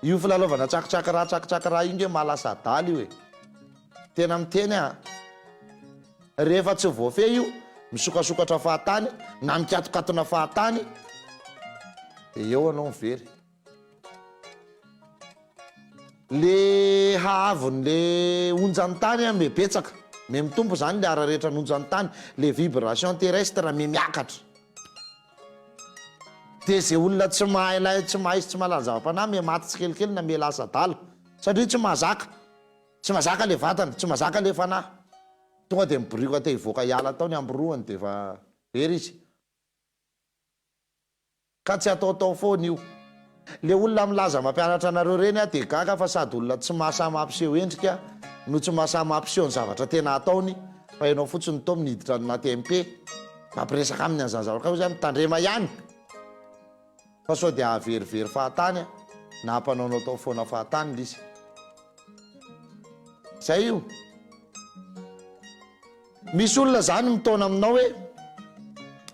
Io filalaovana tsakitsaky raha tsakitsaky raha io nge mahalasa adala io e. Tena miteny aho an. Rehefa tsy voafehy io, misokasokatra fahatany na mikatokatona fahatany dia eo anao mivery. Le haavon le onjan tany an me betsaka, me mitombo zany le hararetran onjan tany, le vibration terrestre me miakatra. De ze olona tsy mahay lay tsy mahay sy tsy mahalala zava-panahy me maty tsikelikely na me lasa adala satria tsy mahazaka, tsy mahazaka le vatana, tsy mahazaka le fanahy. Tonga de mibirioka te hivoaka hiala tao ny ambiroany de efa very izy. Ka tsy ataotao foana io. Le olona milaza mampianatra anareo reny aho de gaga fa sady olona tsy mahasahy mampiseho endrika no tsy mahasahy mampiseho ny zavatra tena ataony fa ianao fotsiny toa miditra any anaty MP mampiresaka aminy an'izany zavatra ka hoy za mitandrema ihany fa sao de hahaverivery fahatany na hampanaonaotao foana fahatany lisy. Zay io. Misy olona zany mitaona aminao hoe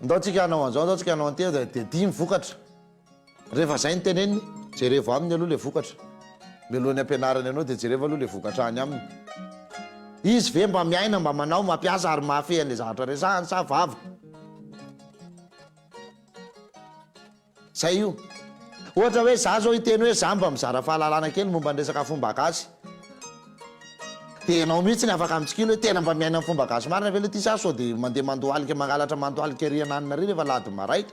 ndao tsika hanao an'izao, ndao tsika hanao an'ity, dia dia ny vokatra. Rehefa zay no teneniny, jerevo aminy aloha le vokatra. Mialohan'ny ampianarany anao dia jerevo aloha le vokatra any aminy. Izy ve mba miaina, mba manao, mampiasa ary mahafehy an'le zavatra resahany sa vava? Zay io. Ohatra hoe za zao hiteny hoe za mba mizara fahalalana kely momba ny resaka fomba gasy. Dia ianao mihitsy ny afaka mitsikilo hoe tena mba miaina ny fomba gasy marina ve le ty sa sao dia mandeha mandohalika mangalatra mandohalika ery ananona ery rehefa alahady maraina.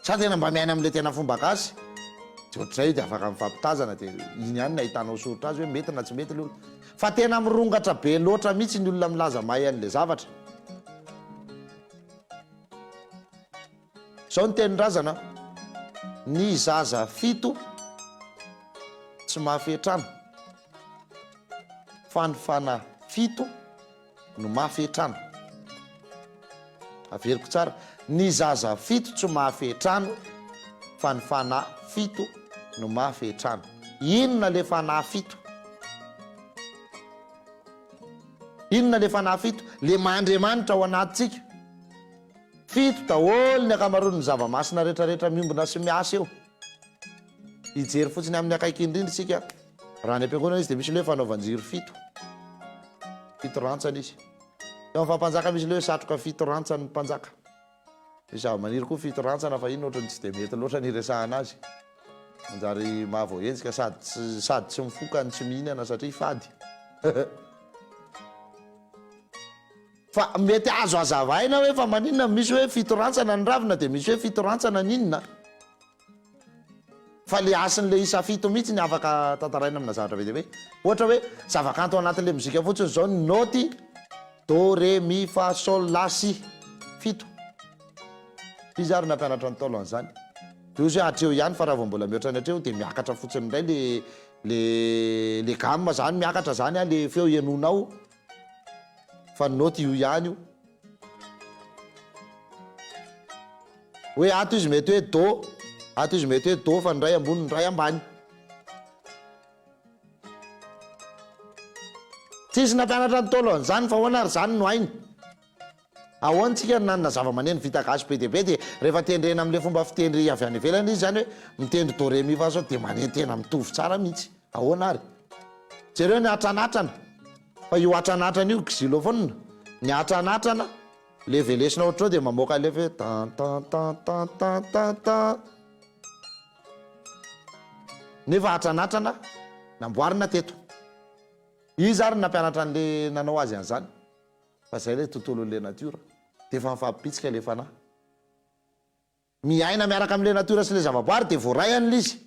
Sa tena mba miaina amin'ilay tena fomba gasy. Dia ohatr'izay io dia afaka mifampitazana dia iny ihany no ahitanao soritra azy hoe mety na tsy mety ilay olona. Fa tena mirongatra be loatra mihitsy ny olona milaza mahay an'ilay zavatra. Izao ny tenin-drazana, Ny zaza fito tsy mahafehy trano, fa ny fanahy fito no mahafehy trano. Averiko tsara, ny zaza fito tsy mahafehy trano, fa ny fanahy fito no mahafehy trano. Inona le fanahy fito? Inona le fanahy fito? Le maha Andriamanitra ao anatintsika. Fito daholo ny ankamaroan'ny zava-masina rehetrarehetra miombona sy miasa eo. Hijery fotsiny amin'ny akaiky indrindra isika. Raha any am-piangonana izy dia misy ilay hoe fanaovan-jiro fito. Fito rantsana izy. Eo amin'ny faha-mpanjaka misy ilay hoe satroka fito rantsan'ny mpanjaka. Misy zava-maniry koa fito rantsana fa iny ohatran'ny tsy dia mety loatra ny hiresahana azy. Manjary mahavoahenjika sady sady tsy mifoka no tsy mihinana satria fady. Fa mety azo hazavaina hoe fa maninona no misy hoe fito rantsana ny ravina dia misy hoe fito rantsana ny inona? Fa le hasin'le isa fito mihitsy ny afaka tantaraina amina zavatra be dia be. Ohatra hoe zavakanto ao anatin'le mozika fotsiny izao ny naoty do re mi fa sol la si. Fito. Iza ary nampianatra ny Ntaolo an'izany? Dia hozy hoe hatreo ihany fa raha vao mbola mihoatra ny hatreo dia miakatra fotsiny indray le le le gamme zany miakatra zany an le feo henoinao. Fa ny note io ihany io. Hoe ato izy mety hoe do, ato izy mety hoe do fa ny iray ambony ny iray ambany. Tsisy nampianatra ny Ntaolo an'izany fa ahoana ary izany no hainy? Ahoana tsika no nanana zava-maneno vita gasy be dia be dia rehefa tendrena amin'ilay fomba fitendry avy any ivelany izy izany hoe mitendry do re mi fa sol dia maneno tena mitovy tsara mihitsy. Ahoana ary? Jereo ny hatranatrana fa io hatranatrana io xylophone, ny hatranatrana le velesina ohatr'izao dia mamoaka ilay feo tan tan tan tan tan tan tan. Nefa hatranatrana namboarina teto. Iza ary no nampianatra an'le nanao azy an'izany? Fa zay ilay tontolon'ilay natiora. Dia efa mifampibitsika ilay fanahy. Miaina miaraka amin'ilay natiora sy ilay zavaboary dia voaray an'ilay izy.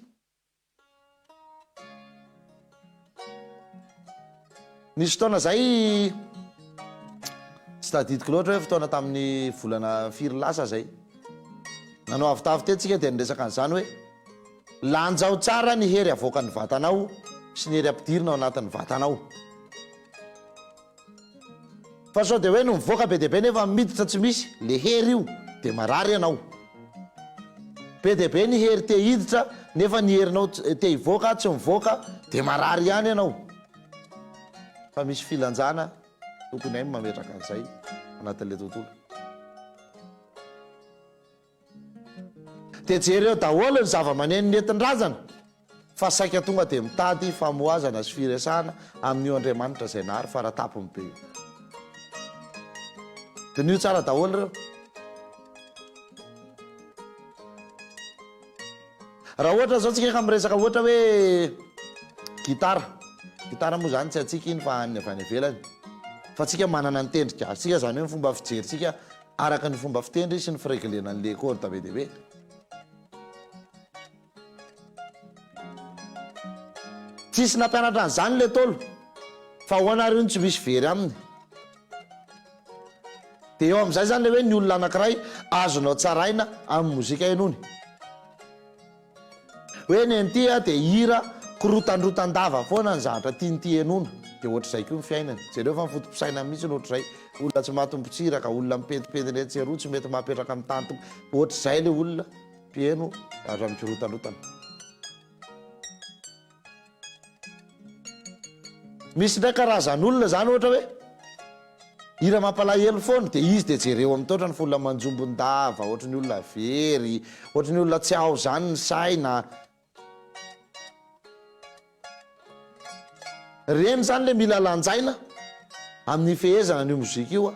Nisy fotoana zay, tsy tadidiko loatra hoe fotoana tamin'ny volana firy lasa zay. Nanao avotavo teto tsika dia niresaka an'izany hoe lanjao tsara ny hery avoakan'ny vatanao sy ny hery ampidirina ao anatin'ny vatanao. Fa sao dia hoe no mivoaka be dia be nefa miditra tsy misy le hery io dia marary ianao. Be dia be ny hery te hiditra nefa ny herinao te hivoaka tsy mivoaka dia marary ihany ianao. Fa misy filanjana tokony hay ny mametraka an'izay anatin'ilay tontolo. Dia jereo daholo ny zava-maneno nentin-drazana fa saika tonga dia mitady famohazana sy firesahana amin'io Andriamanitra izay nahary faratapony be io. Diniho tsara daholo ireo. Raha ohatra zao tsika ka miresaka ohatra hoe gitara, gitara moa zany tsy antsika iny fa an'ny avy any ivelany, fa tsika manana ny tendrika azy tsika zany hoe ny fomba fijerintsika araka ny fomba fitendry sy ny fireglena an'le corde be dia be. Tsisy nampianatra an'izany le Ntaolo fa ahoana ary io no tsy misy very aminy? Dia eo amin'izay izany ilay hoe ny olona anankiray azonao tsaraina amin'ny mozika henoiny. Hoe ny an'ity dia hira korotandrotan-dava foana ny zavatra tian'ity henoina. Dia ohatr'izay koa ny fiainany. Jereo fa ny foto-pisainany mihitsy no ohatr'izay. Olona tsy mahatombo-tsiraka, olona mipentimpentina etsy sy eroa, tsy mety mahapetraka amin'ny tany tokoa. Ohatr'izay ilay olona mpiheno zavatra mikorotandrotana. Misy indray karazan'olona zany ohatra hoe hira mampalahelo foana dia izy dia jereo amin'ny taotrany fa olona manjombon-dava, ohatry ny olona very, ohatry ny olona tsy ao zany ny saina. Reny zany le mila lanjaina amin'ny fehezana an'io mozika io a!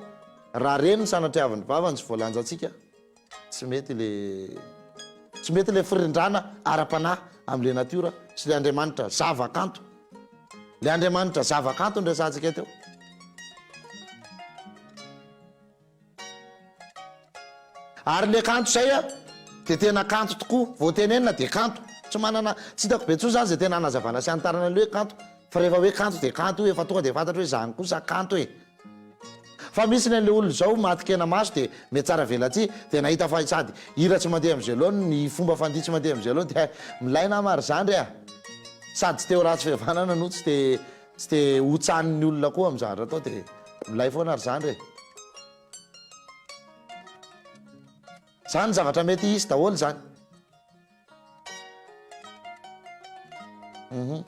Raha reny ny sanatriavin'ny vavany tsy voalanjantsika. Tsy mety le tsy mety le firindrana ara-panahy amle natiora sy le Andriamanitra zava-kanto. Le Andriamanitra zava-kanto no resahantsika teo. Ary le kanto zay a de tena kanto tokoa, vao tenenina de kanto. Tsy manana, tsy hitako be intsony zany zay tena hanazavana sy hanitarana an'le hoe kanto, fa rehefa hoe kanto de kanto io, efa tonga de fantatra hoe zany kosa kanto e. Fa misy ny an'le olona izao maty kenamaso dia mihatsara velatsihy dia nahita fa sady hira tsy mandeha amin'izay laoniny ny fomba fandihy tsy mandeha amin'izay laoniny dia milay nama ry zandry a! Sady tsy te ho ratsy fihavanana no tsy te tsy te ho tsanin'ny olona koa amin'ny zavatra atao dia milay foana ry zandry e! Zany zavatra mety hisy daholo zany. Uhum.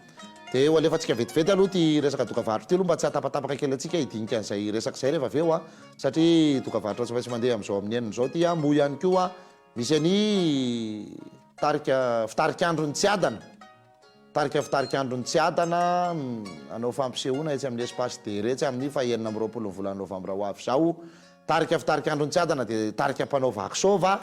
Dia ho alefantsika vetivety aloha ity resaka dokavarotra ity aloha mba tsy hahatapatapaka kely antsika hidinika an'izay resaka izay rehefa avy eo an, satria dokavarotra tsy maintsy mandeha amin'izao amin'ny enina izao ity an, moa ihany koa misy an'i tarika fitarik'andron'i Tsiadana, tarika fitarik'andron'i Tsiadana hanao fampisehoana etsy amin'ny Espace Dere etsy amin'ny faha 26 ny volana novambra ho avy izao. Tarika fitarik'andron'i Tsiadana dia tarika mpanao vakisôva.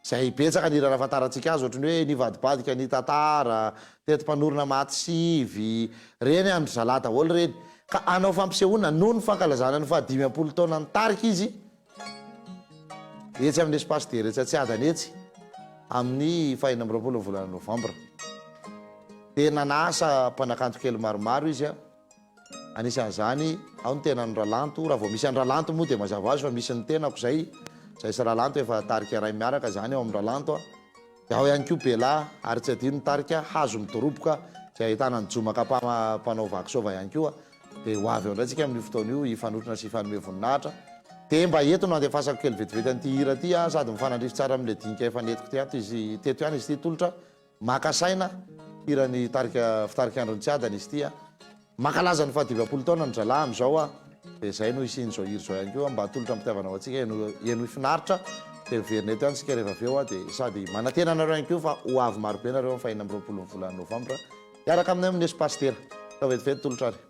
Izay betsaka ny hira nahafantarantsika azy ohatry ny hoe Nivadibadika ny tantara, Teti-panorona maty sivy, ireny an-dry zalahy daholo ireny. Ka hanao fampisehoana noho ny fankalazana ny faha-50 taonan'ny tarika izy etsy amin'ny Espace Dera etsy Antsiadana etsy amin'ny faha-26 ny volana novambra. Dia nanasa mpanakanto kely maromaro izy. Anisan'izany ao ny tenan'i Ralanto, raha vao misy an'i Ralanto moa dia mazava ho azy fa misy ny tenako izay, izay sy Ralanto efa tarika iray miaraka izany ao amin'i Ralanto a, dia ao ihany koa Bella ary tsy adino ny tarika Hazo Midoroboka izay ahitana an'i Joma Kapa mpanao vakisôva ihany koa, dia ho avy eo indray tsika amin'io fotoana io hifanotrona sy hifanome voninahitra, dia mba eto no andefasako kely vetivety an'ity hira ity a, sady mifanandrify tsara amin'ilay dinika efa nentiko teto izy teto ihany izy ity tolotra. Maka saina, hiran'ny tarika Fitarik'andron'i Tsiadana izy ity a. Mankalaza ny faha-50 taonany ry zalahy amin'izao a. Dia izay no hisian'izao hira izao ihany koa, mba atolotra am-pitiavana ho antsika, henoy henoy finaritra. Dia miverina eto ihany isika rehefa avy eo a. Dia sady manantena anareo ihany koa fa ho avy marobe nareo amin'ny faha-26 ny volana novambra hiaraka aminay amin'ny Espace Dera. Atao vetivety tolotra ary.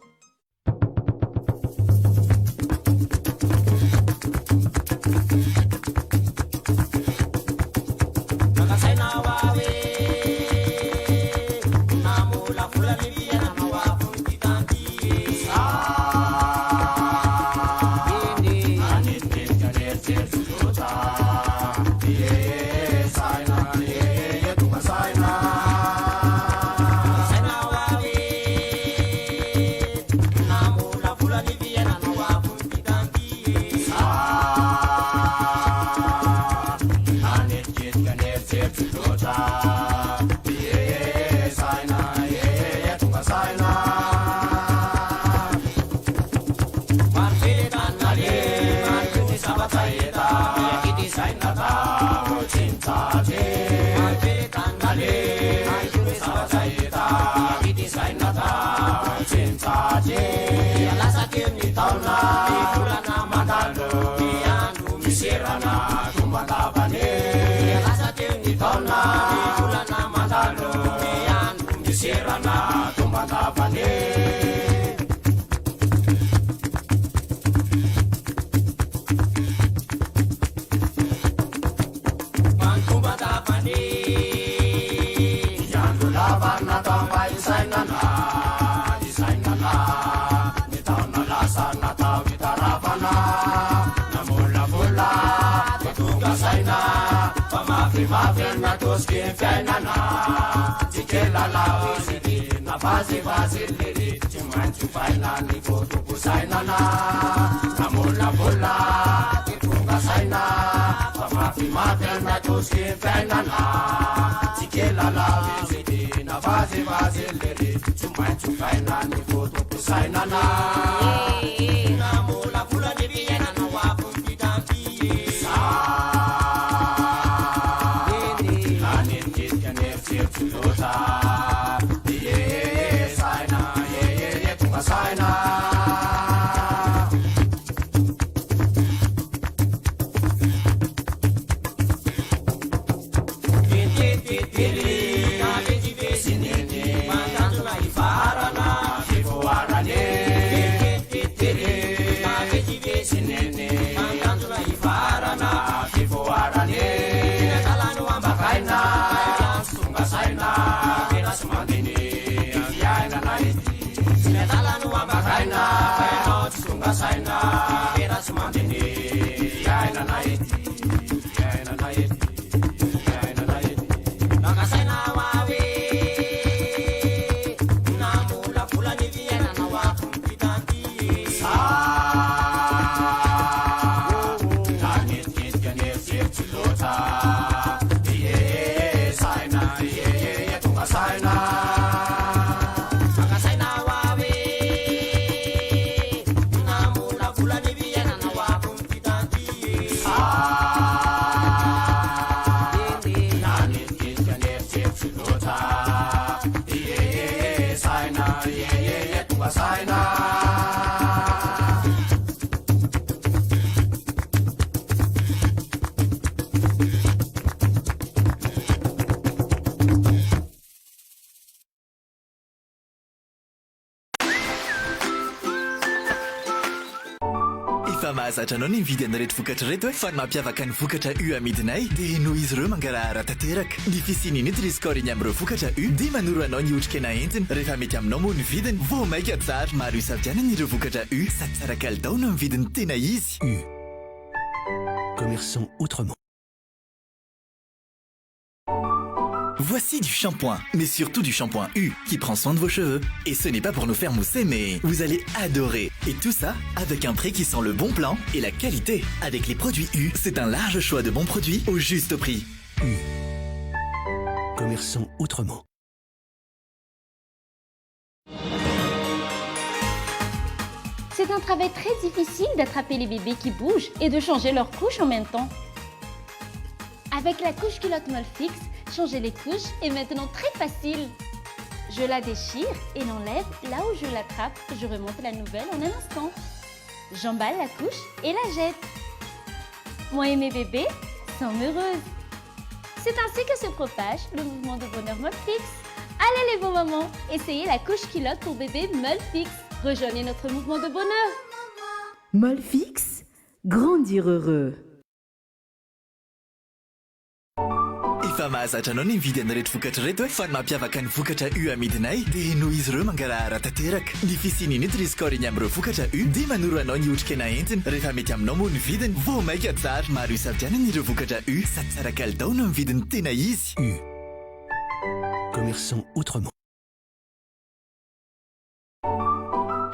Efa mahazatra anao ny mividy an'ireto vokatra ireto e! Fa ny mampiavaka ny vokatra U amidinay dia noho izy ireo mangarahara tanteraka. Ny fisian'ny Nutri-Score eny amin'ireo vokatra U dia manoro anao ny otrikaina entiny rehefa mety aminao moa ny vidiny. Vao mainka tsara! Maro isafidianana ireo vokatra U sady tsara kalitao no amin'ny vidiny tena izy. U. Commerçons autrement. Voici du shampoing, mais surtout du shampoing U qui prend soin de vos cheveux. Et ce n'est pas pour nous faire mousser, mais vous allez adorer. Et tout ça avec un prix qui sent le bon plan et la qualité. Avec les produits U, c'est un large choix de bons produits au juste prix. U. Commerçons autrement. C'est un travail très difficile d'attraper les bébés qui bougent et de changer leur couche en même temps. Avec la couche culotte Molfix, changer les couches est maintenant très facile. Je la déchire et l'enlève là où je l'attrape. Je remonte la nouvelle en un instant. J'emballe la couche et la jette. Moi et mes bébés sommes heureuses. C'est ainsi que se propage le mouvement de bonheur Molfix. Allez les beaux mamans, essayez la couche culotte pour bébé Molfix. Rejoignez notre mouvement de bonheur. Molfix, grandir heureux. Efa mahazatra anao ny mividy an'ireto vokatra ireto e! Fa ny mampiavaka ny vokatra U amidinay dia noho izy ireo mangarahara tanteraka. Ny fisian'ny Nutri-Score eny amin'ireo vokatra U dia manoro anao ny otrikaina entiny rehefa mety aminao moa ny vidiny. Vao mainka tsara! Maro isafidianana ireo vokatra U sady tsara kalitao no amin'ny vidiny tena izy. U. Commerçons autrement.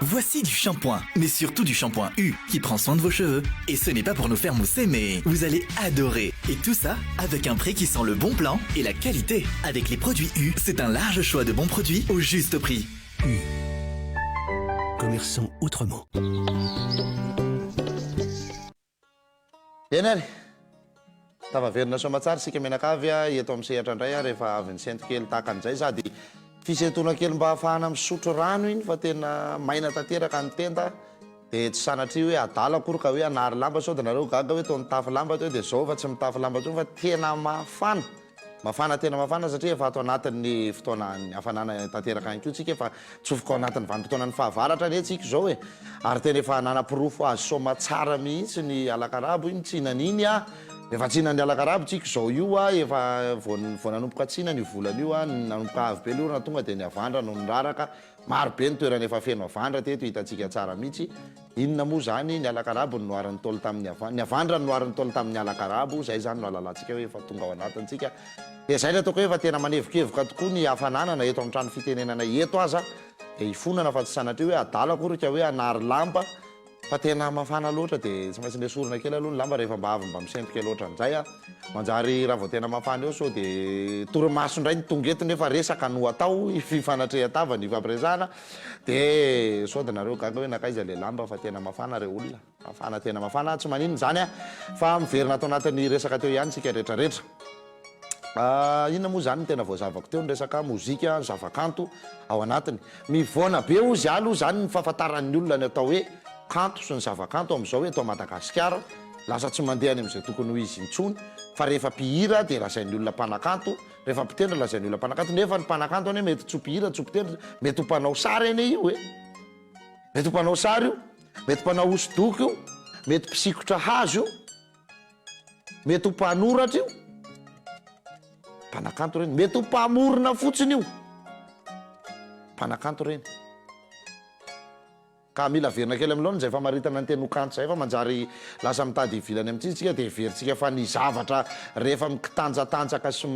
Voici du shampoing, mais surtout du shampoing U qui prend soin de vos cheveux. Et ce n'est pas pour nous faire mousser, mais vous allez adorer. Et tout ça avec un prix qui sent le bon plan et la qualité. Avec les produits U, c'est un large choix de bons produits au juste prix. U. Commerçons autrement. Eny ary, tafaverina soamatsara isika mianakavy eto amin'ny sehatra indray rehefa avy nisento kely tahaka an'izay sady fisentoana kely mba hahafahana misotro rano iny fa tena maina tanteraka ny tenda dia tsy sanatria hoe adala akory ka hoe hanary lamba sao dia nareo gaga hoe toa nitafy lamba teo dia zao fa tsy mitafy lamba intsony fa tena mafana. Mafana tena mafana satria efa ato anatin'ny fotoanan'ny hafanana tanteraka ihany koa tsika, efa tsofoka ao anatin'ny vanim-potoanan'ny fahavaratra anie tsika izao e! Ary tena efa nanaporofo azy soamatsara mihitsy ny alakarabo iny tsinany iny a! Efa tsinan'ny alakarabo tsika izao io a! Efa vao vao nanomboka tsinany io volana io a! Nanomboka avy be le orana tonga dia ny havandra no niraraka, maro be ny toerana efa feno havandra teto hitantsika tsara mihitsy. Inona moa izany, ny alakarabo no noharin'ny Ntaolo tamin'ny havan, ny havandra no noharin'ny Ntaolo tamin'ny alakarabo, izay izany no ahalalantsika hoe efa tonga ao anatiny tsika. Dia izay no ataoko hoe efa tena manevokevoka tokoa ny hafanana na eto amin'ny trano fitenenana eto aza dia ifonana fa tsy sanatria hoe adala akory ka hoe hanary lamba fa tena mafana loatra dia tsy maintsy nesorina kely aloha ny lamba rehefa mba avy mba misento kely ohatran'izay a. Manjary raha vao tena mafana eo sao dia torimaso indray ny tonga eto nefa resaka no atao, fifanatrehan-tava ny ifampiresahana. De sao de nareo gaga hoe nankaiza le lamba fa tena mafana re olona, mafana tena mafana, tsy maninona izany an, fa miverina ato anatin'ny resaka teo ihany tsika rehetra rehetra. Inona moa izany no tena voazavako teo, ny resaka mozika, ny zavakanto ao anatiny. Mivoana be hozy aloha izany ny fahafantaran'ny olona ny atao hoe kanto sy ny zavakanto amin'izao eto Madagasikara, lasa tsy mandeha any amin'izay tokony ho izy intsony fa rehefa mpihira dia lazain'ny olona mpanakanto, Rehefa mpitendry lazain'ny olona mpanakanto, nefa ny mpanakanto anie mety tsy ho mpihira, tsy ho mpitendry, mety ho mpanao sary anie io e! Mety ho mpanao sary io, mety mpanao hosodoko io, mety mpisikotra hazo io, mety ho mpanoratra io, mpanakanto ireny, mety ho mpamorona fotsiny io, mpanakanto ireny. Ka mila averina kely amin'ny laoniny izay famaritana ny teny ho kanto izay fa manjary lasa mitady ivilany amintsika isika dia heverintsika fa ny zavatra rehefa mikitanjatanjaka sy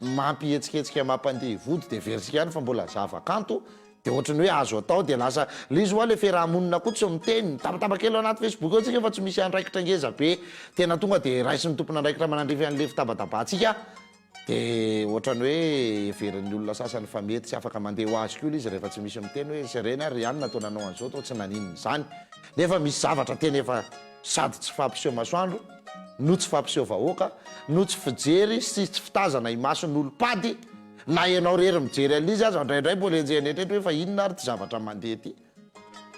mampihetsiketsika mampandeha vody dia heverintsika ihany fa mbola zava-kanto dia ohatry ny hoe azo atao dia lasa ilay izy hoa ilay fiaraha-monina koa tsy miteny mitabataba kely ao anaty facebook ao tsika fa tsy misy andraikitra ngeza be tena tonga dia raisin'ny tompon'andraikitra manandrify an'ilay fitabatabantsika Dia ohatran'ny hoe heverin'ny olona sasany fa mety tsy afaka mandeha ho azy koa ilay izy rehefa tsy misy miteny hoe sereny ary ry anona toa nanao an'izao toa tsy naninona izany. Nefa misy zavatra tena efa sady tsy fampiseho masoandro no tsy fampiseho vahoaka no tsy fijery sy tsy fitazana imason'olom-pady na ianao irery mijery an'ilay izy aza indraindray mbola enjehina eritreritra hoe fa inona ary ity zavatra mandeha ity.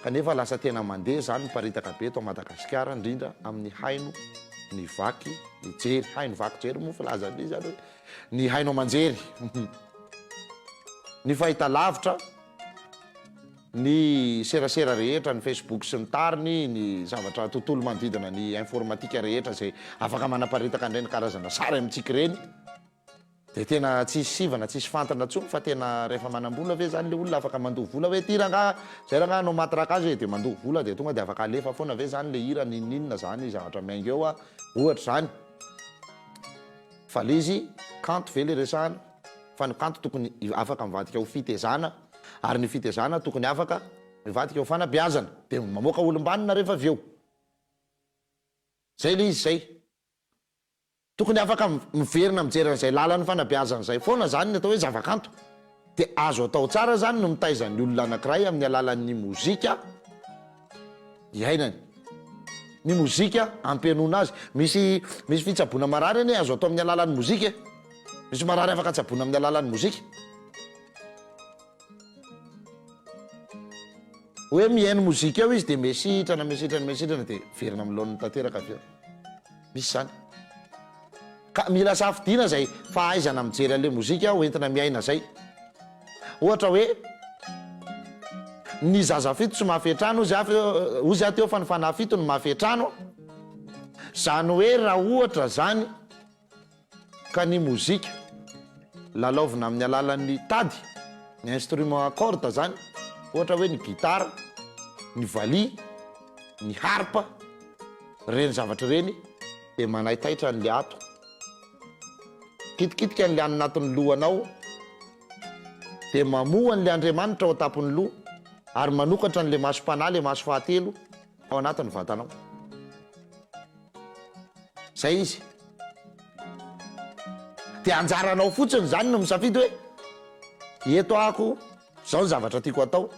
Kanefa lasa tena mandeha izany miparitaka be eto Madagasikara indrindra amin'ny haino ny vaky ny jery, haino vaky jery moa filaza an'ilay izy any hoe ny haino aman-jery, ny fahitalavitra, ny serasera rehetra, ny facebook sy ny tariny, ny zavatra tontolo manodidina ny informatika rehetra izay afaka manaparitaka an'ireny karazana sary amintsika ireny. Dia tena tsisy sivana, tsisy fantina intsony fa tena rehefa manam-bola ve zany le olona afaka mandoa vola hoe ty rangaha, zay rangaha hanao matraquage e, dia mandoa vola dia tonga dia afaka alefa foana ve zany le hira n'inon'inona zany zavatra miainga eo a, ohatra zany. Fa le izy kanto ve le resahana? Fa ny kanto tokony afaka mivadika ho fitezana ary ny fitezana tokony afaka mivadika ho fanabeazana dia mamoaka olom-banona rehefa avy eo. Zay le izy zay. Tokony afaka miverina mijery an'izay lalan'ny fanabeazana izay foana izany ny atao hoe zavakanto. Dia azo atao tsara izany ny mitaiza ny olona anankiray amin'ny alalan'ny mozika iainany. Ny mozika ampihainoana azy. Misy misy fitsaboana marary anie azo atao amin'ny alalan'ny mozika e. Misy marary afaka tsaboina amin'ny alalan'ny mozika. Hoe mihaino mozika eo izy dia mesitrana, mesitrana, mesitrana dia miverina amin'ny laoniny tanteraka avy eo. Misy izany. Ka mila safidiana izay fahaizana mijery an'ilay mozika ho entina miaina izay. Ohatra hoe, ny zaza fito tsy mahafehy trano hozy aho, hozy aho teo fa ny fanahy fito no mahafehy trano. Izany hoe raha ohatra izany Ka ny mozika lalaovina amin'ny alalan'ny tady, ny instrument à cordes zany, ohatra hoe ny gitara, ny valiha, ny harpe, ireny zavatra ireny dia manaitaitra an'le ato. Kitikitika an'le any anatin'ny lohanao, dia mamoha an'le Andriamanitra ao an-tampon'ny loha ary manokatra an'le masom-panahy, le maso fahatelo ao anatin'ny vatanao. Zay izy. Dia anjaranao fotsiny izany no misafidy hoe eto ahako izao ny zavatra tiako atao.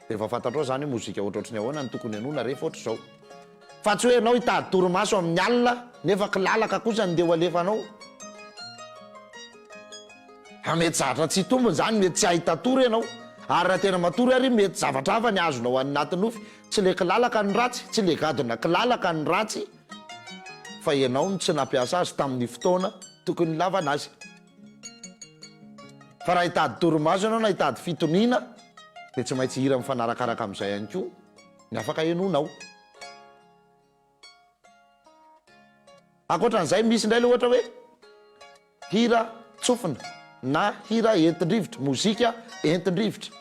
Dia efa fantatrao izany hoe mozika ohatrohatry ny ahoana no tokony henoina rehefa ohatr'izao. Fa tsy hoe ianao hitady torimaso amin'ny alina nefa kilalaka kosa no ndeha ho alefanao. Fa mety zavatra tsy hitombina izany, mety tsy hahita tory ianao. Ary raha tena matory ary mety zavatra hafa ny azonao any anaty nofy. Tsy le kilalaka no ratsy, tsy le gadona kilalaka no ratsy fa ianao no tsy nampiasa azy tamin'ny fotoana tokony nilavana azy. Fa raha hitady torimaso ianao na hitady fitoniana dia tsy maintsy hira mifanarakaraka amin'izay ihany koa ny afaka henoinao. Ankoatran'izay misy indray ilay ohatra hoe hira tsofina na hira entin-drivotra, mozika entin-drivotra.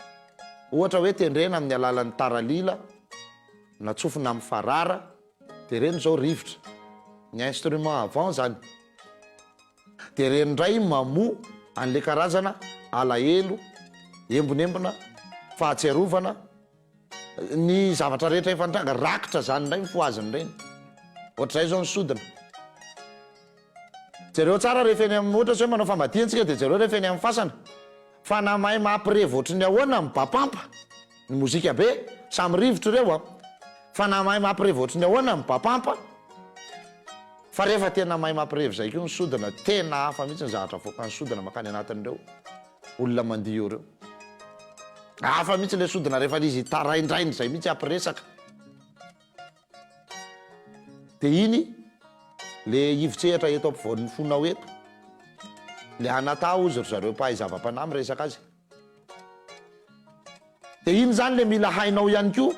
Ohatra hoe tendrena amin'ny alalan'ny taralila na tsofina amin'ny farara dia ireny izao rivotra. Ny instrument à vent izany. Dia ireny indray mamoa an'ilay karazana alahelo, embonembona, fahatsiarovana. Ny zavatra rehetra efa nitranga, rakitra zany indray ny fohaziny ireny. Ohatr'izay zao ny sodina. Jereo tsara rehefa eny amin'ny, ohatra zao hoe manao famadihana tsika dia jereo rehefa eny amin'ny fasana. Fa na mahay mampirevy ohatry ny ahoana ny bapampa, ny mozika be, samy rivotra ireo an. Fa na mahay mampirevy ohatry ny ahoana ny bapampa, fa rehefa tena mahay mampirevy izay koa ny sodina, tena hafa mihitsy ny zavatra avoakan'ny sodina mankany anatin'ireo. Olona mandihy eo reo. Hafa mihitsy le sodina rehefa le izy hitaraindraina izay mihitsy hampiresaka. De iny le ivon-tsehatra eto ampovoan'ny fonao eto. Le anata hozy ry zareo mpahay zava-panahy miresaka azy. Dia iny izany ilay mila hainao ihany koa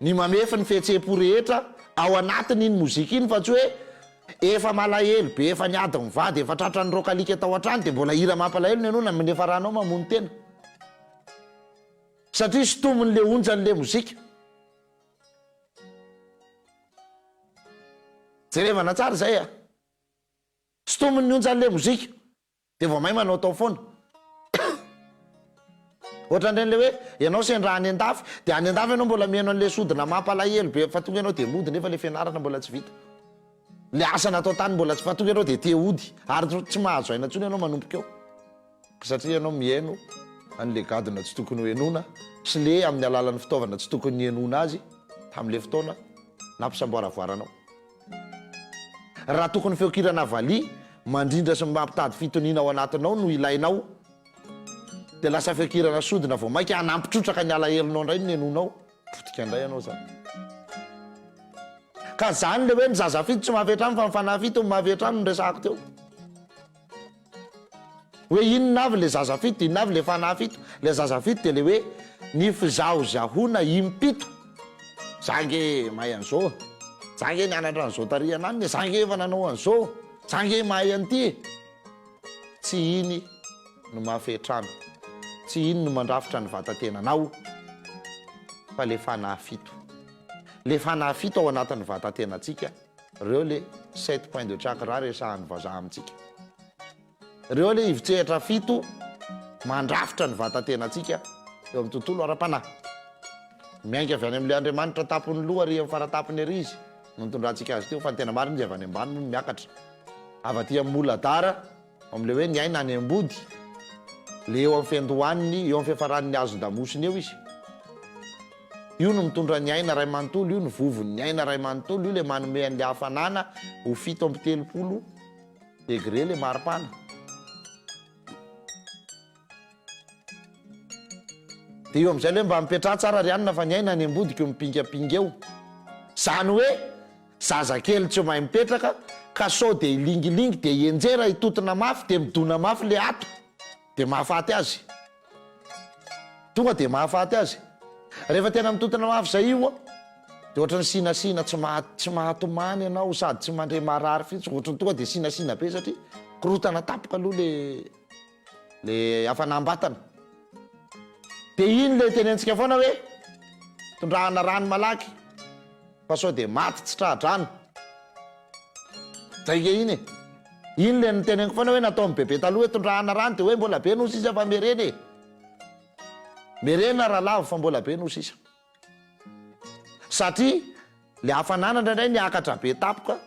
ny mamefy ny fihetseham-po rehetra ao anatin'iny mozika iny fa tsy hoe efa malahelo be efa niady mivady efa tratran'ny raokalika tao an-trano dia mbola hira mampalahelo ny henoina amin'ny niafaranao mamono tena satria sintomin'ilay onjan'ilay mozika. Jerevana tsara izay a! Sintomin'ny onjan'ilay mozika. Dia vao may manaotao foana. Ohatran'ireny ilay hoe ianao sendra any an-dafy, dia any an-dafy ianao mbola mihaino an'ilay sodina mampalahelo be fa tonga ianao dia mody nefa ilay fianarana mbola tsy vita. Ilay asa natao tany mbola tsy fa tonga ianao dia te hody ary tsy mahazo aina intsony ianao manomboka eo. Satria ianao mihaino an'ilay gadona tsy tokony ho henoina sy le amin'ny alalan'ny fitaovana tsy tokony nihenoana azy tamin'ilay fotoana nampisamboaravoaranao. Raha tokony feon-kirana valiha mandrindra sy mampitady fitoniana ao anatinao no ilainao, dia lasa feon-kirana sodina vao mainka hanampy trotraka ny alahelonao indray ny nenonao, potika indray ianao izany. Ka izany ilay hoe ny zaza fito tsy mahafehy trano fa ny fanahy fito no mahafehy trano no resahako teo. Hoe inona avy le zaza fito, inona avy le fanahy fito? Le zaza fito dia le hoe ny fizahozahoana impito. Za ange mahay an'izao e, za ange nianatra an'izao tary ananona e, za ange efa nanao an'izao, za ange mahay an'ity e. Tsy iny no mahafehy trano, tsy iny no mandrafitra ny vata-tenanao fa le fanahy fito. Le fanahy fito ao anatin'ny vata-tenantsika. Reo le sept points de chakra resahan'ny vazaha amintsika. Reo le ivon-tsehatra fito mandrafitra ny vatan-tenantsika eo amin'ny tontolo ara-panahy. Miainga avy any amin'ilay Andriamanitra tampon'ny loha ary amin'ny fara-tampony ery izy no nitondrantsika azy teo fa ny tena marina izy avy any ambany moa no miakatra. Avy aty amin'ny Muladhara Amin'ilay hoe ny aina any am-body, ilay eo amin'ny fiandohan'ny, eo amin'ny fiafaran'ny hazon-damosina eo izy. Io no mitondra ny aina iray manontolo, io no vovon'ny aina iray manontolo, io ilay manome an'ilay hafanana ho 37 degré ilay maripana. Dia io amin'izay ilay hoe mba mipetraha tsara ry anona fa ny aina any am-bodiko mipingapinga eo. Izany hoe zazakely tsy mahay mipetraka ka sao dia hilingilingy dia hianjera hitotona mafy dia midona mafy ilay ato dia mahafaty azy. Tonga dia mahafaty azy. Rehefa tena mitotona mafy izay io an, dia ohatran'ny sinasina tsy maha tsy mahatomany ianao sady tsy mandre marary fihitsy, ohatran'ny tonga dia sinasina be satria korontana tampoka aloha ilay Le hafanam-batana. De iny le tenentsika foana hoe tondrahana rano malaky fa sao de maty tsy tra-drano. Zay nge iny e. Iny le noteneniko foana hoe nataon'i bebe taloha hoe tondrahana rano de hoe mbola be no sisa fa merena e. Merena raha lavo fa mbola be no sisa. Satria le hafanana indraindray miakatra be tapoka.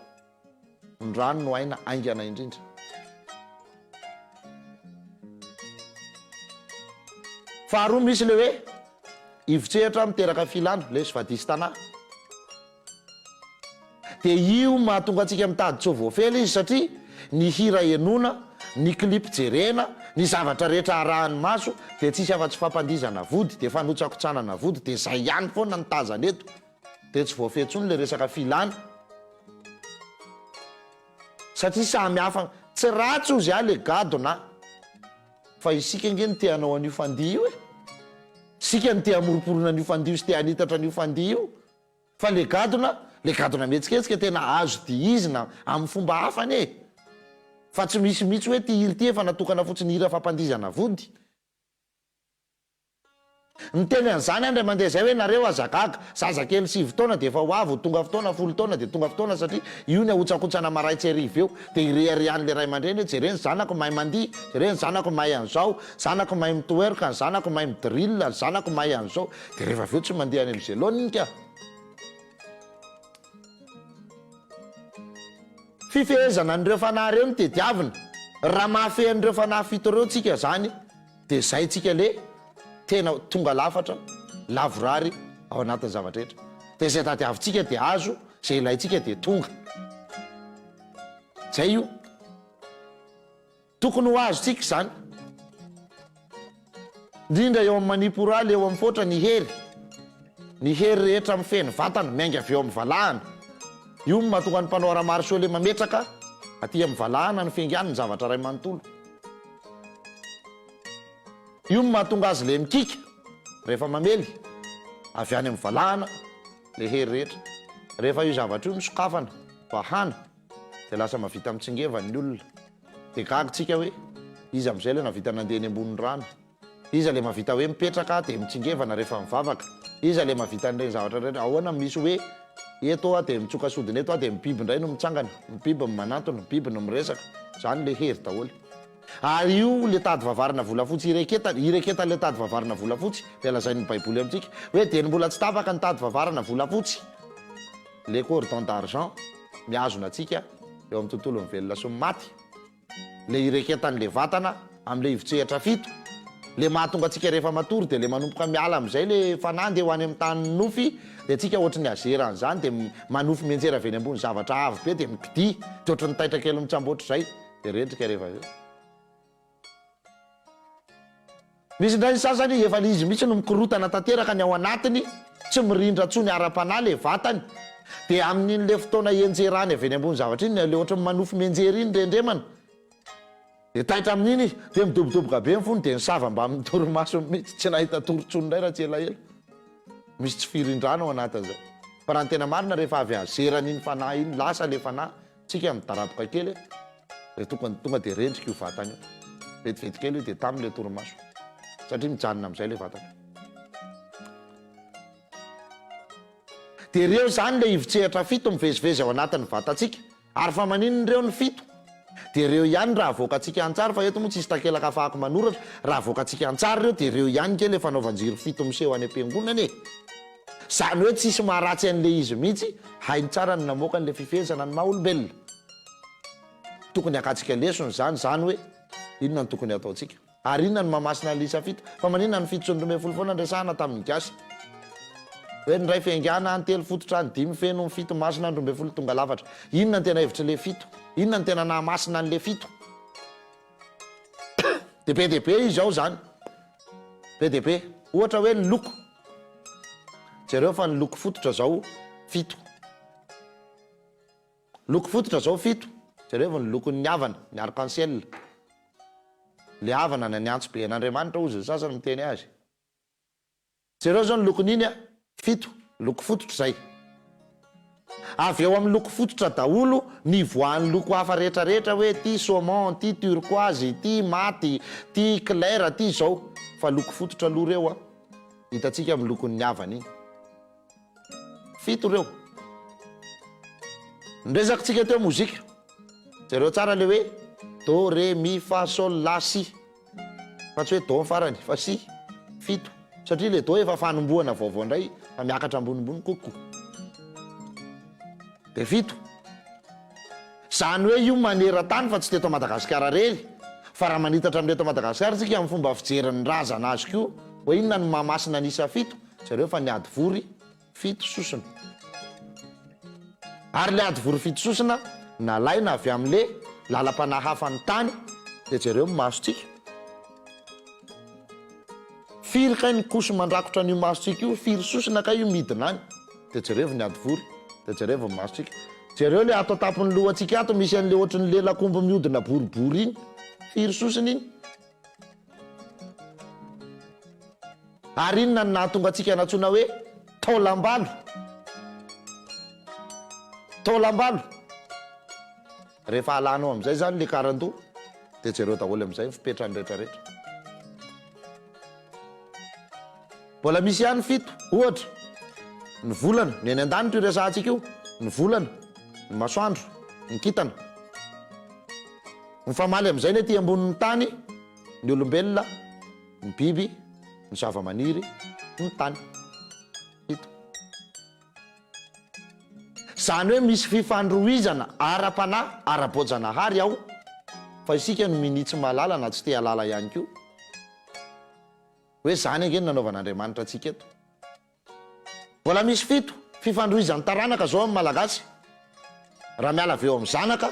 Ny rano no aina haingana indrindra. Faharoa misy le hoe ivon-tsehatra miteraka filana, le svadhisthana. Dia io mahatonga antsika mitady tsy ho voafela izy satria ny hira henoina, ny clip jerena, ny zavatra rehetra arahan'ny maso dia tsisy afa-tsy fampandihizana vody, dia fanotsakotsanana vody, dia zay ihany foana ny tazana eto. Dia tsy voafehy intsony ilay resaka filana satria samy hafa, tsy ratsy ozy ahy le gadona a! Fa isika ange no te hanao an'io fandihy io e! Isika no te hamoromporona an'io fandihy io sy te hanitatra an'io fandihy io. Fa le gadona, le gadona mihetsiketsika tena azo dihizina amin'ny fomba hafa anie e! Fa tsy misy mihitsy hoe ty hira ty efa natokana fotsiny hira fampandihizana vody. Niteny an'izany aho indray mandeha izay hoe nareo aza gaga, zazakely sivy taona dia efa ho avy ho tonga fotoana, folo taona dia tonga fotoana satria io ny ahotsakotsana marain-tsy hariva eo dia ireharehan'ilay ray aman-dreny hoe jereo ny zanako mahay mandihy, jereo ny zanako mahay an'izao, zanako mahay mi-twerk, ny zanako mahay mi-drill, ny zanako mahay an'izao. Dia rehefa avy eo tsy mandeha any amin'izay laoniny ka. Fifehezana an'ireo fanahy ireo no tediavina. Raha mahafehy an'ireo fanahy fito ireo tsika izany Dia zay tsika le tena tonga lafatra, lavorary ao anatin'ny zavatra rehetra. Dia zay tadiavintsika dia azo, zay ilaintsika dia tonga. Zay io. Tokony ho azontsika izany. Indrindra eo amin'ny Manipura, eo amin'ny foatra, ny hery. Ny hery rehetra mifehy ny vatana, miainga avy eo amin'ny valahana. Io no mahatonga ny mpanao arts martiaux le mametraka aty amin'ny valahana ny fiaingàny ny zavatra iray manontolo. Io no mahatonga azy le mikika rehefa mamely avy any amin'ny valahana le hery rehetra. Rehefa io zavatra io no sokafana, vahana, dia lasa mahavita mitsingevana ny olona. Dia gaga tsika hoe iza amin'izay ilay nahavita nandeha eny ambonin'ny rano? Iza ilay mahavita hoe mipetraka dia mitsingevana rehefa mivavaka? Iza ilay mahavita an'ireny zavatra ireny? Ahoana misy hoe eto aho dia mitsoka sodina eto aho dia ny biby indray no mitsangana, ny biby no manantona, ny biby no miresaka. Izany ilay hery daholo. Ary io ilay tady vavarina volafotsy ireketana, ireketan'ilay tady vavarina volafotsy, ilay lazain'ny Baiboly amintsika, hoe dieny mbola tsy tapaka ny tady vavarana volafotsy, le cordon d'argent mihazona antsika eo amin'ny tontolon'ny velona sy ny maty, le ireketan'le vatana amle ivon-tsehatra fito, le mahatonga antsika rehefa matory de le manomboka miala amzay le fanahy ndeha ho any amin'ny tanin'ny nofy de tsika ohatry ny azera an'zany de manofy mianjera avy eny ambony zavatra avo be de mikidia de ohatry ny taitra kely mitsamboatra zay de rendrika rehefa avy eo. Misy indray ny sasany efa le izy mihitsy no mikorotana tanteraka ny ao anatiny, tsy mirindra tsony ara-panahy le vatany, de amin'iny le fotoana ianjerany avy eny ambony zavatra iny, le ohatry ny manofy mianjera iny rendremana, de taitra amin'iny izy, de midobodoboka be ny fony, de nisava mbamin'ny torimasony mihitsy, tsy nahita tory tsony indray raha tsy elaela. Misy tsy firindrana ao anatin'izay. Fa raha ny tena marina rehefa avy azeran'iny fanahy iny, lasa le fanahy, Tsika midaraboka kely dia tokony tonga dia rendrika io vatana io. Vetivety kely io dia tamy ilay torimaso. Satria mijanona amin'izay ilay vatana. Dia ireo izany ilay ivon-tsehatra fito mivezivezy ao anatin'ny vatantsika. Ary fa maninona ireo ny fito? Dia ireo ihany raha avoakantsika an-tsary, fa eto moa tsisy takelaka afahako manoratra, raha avoakantsika an-tsary ireo dia ireo ihany nge ilay fanaovan-jiro fito miseho any am-piangonana e! Zany hoe tsisy maharatsy an'le izy mihitsy, hainy tsara ny namoaka an'le fifehezana ny maha olombelona. Tokony hakatsika lesona izany, izany hoe inona no tokony hataontsika? Ary inona no mahamasina an'le isa fito? Fa maninona ny fito sy ny 12 foana no resahana tamin'ny gasy? Hoe ny iray fiaingàna, ny telo fototra, ny dimy feno, ny fito masina, ny 12 tonga lafatra. Inona no tena hevitr'le fito? Inona no tena nahamasina an'le fito? Dia be dia be izy ao izany. Be dia be. Ohatra hoe ny loko. Jereo fa ny loko fototra zao fito. Loko fototra zao fito. Jerevo ny lokon'ny avana, ny arc en ciel. Le avana na ny antso be an'Andriamanitra hozy ny sasany miteny azy. Jereo zao ny lokon'iny a, fito, loko fototra izay. Avy eo amin'ny loko fototra daholo ny ivoahan'ny loko hafa rehetra rehetra hoe ty saumon, ty turquoise, ty maty, ty clair, ty izao. Fa loko fototra aloha ireo a, hitantsika amin'ny lokon'ny avana iny. Fito ireo. Ny resakitsika teo mozika. Jereo tsara le hoe do, re, mi, fa, sol, la, si. Fa tsy hoe do ny farany fa si, fito. Satria le do efa fanombohana vaovao indray fa miakatra ambonimbony koko. De fito. Zany hoe io maneran-tany fa tsy teto Madagasikara rery. Fa raha manitatra amin'ny eto Madagasikara tsika amin'ny fomba fijerin'ny razana azy koa hoe inona no mahamasina ny isa fito, jereo fa ny hadivory Fito sosona. Ary le hadivory fito sosona nalaina avy amle lalam-panahy hafa ny tany de jereo ny masontsika. Firy kay ny couche mandrakotra an'io masontsika io, firy sosona kay io midina any. De jerevo ny hadivory, de jerevo ny masontsika. Jereo le ato an-tampon'ny lohantsika ato misy an'le ohatry ny lelak'omby mihodina boribory iny, firy sosona iny. Ary inona no nahatonga antsika nantsoina hoe taolambalo? Taolambalo. Rehefa alanao amin'izay izany ilay karandoha dia jereo daholo amin'izay ny fipetrany rehetrarehetra. Mbola misy ihany fito, ohatra, ny volana, ny any an-danitra io resahantsika io, ny volana, ny masoandro, ny kintana. Mifamaly amin'izay ny aty ambonin'ny tany, ny olombelona, ny biby, ny zavamaniry, ny tany. Fito. Izany hoe misy fifandrohizana ara-panahy, ara-boajanahary ao, fa isika no minia tsy mahalala na tsy te hahalala ihany koa. Hoe izany ange no nanaovan'Andriamanitra antsika eto. Mbola misy fito, fifandrohizan'ny taranaka izao amin'ny Malagasy. Raha miala avy eo amin'ny zanaka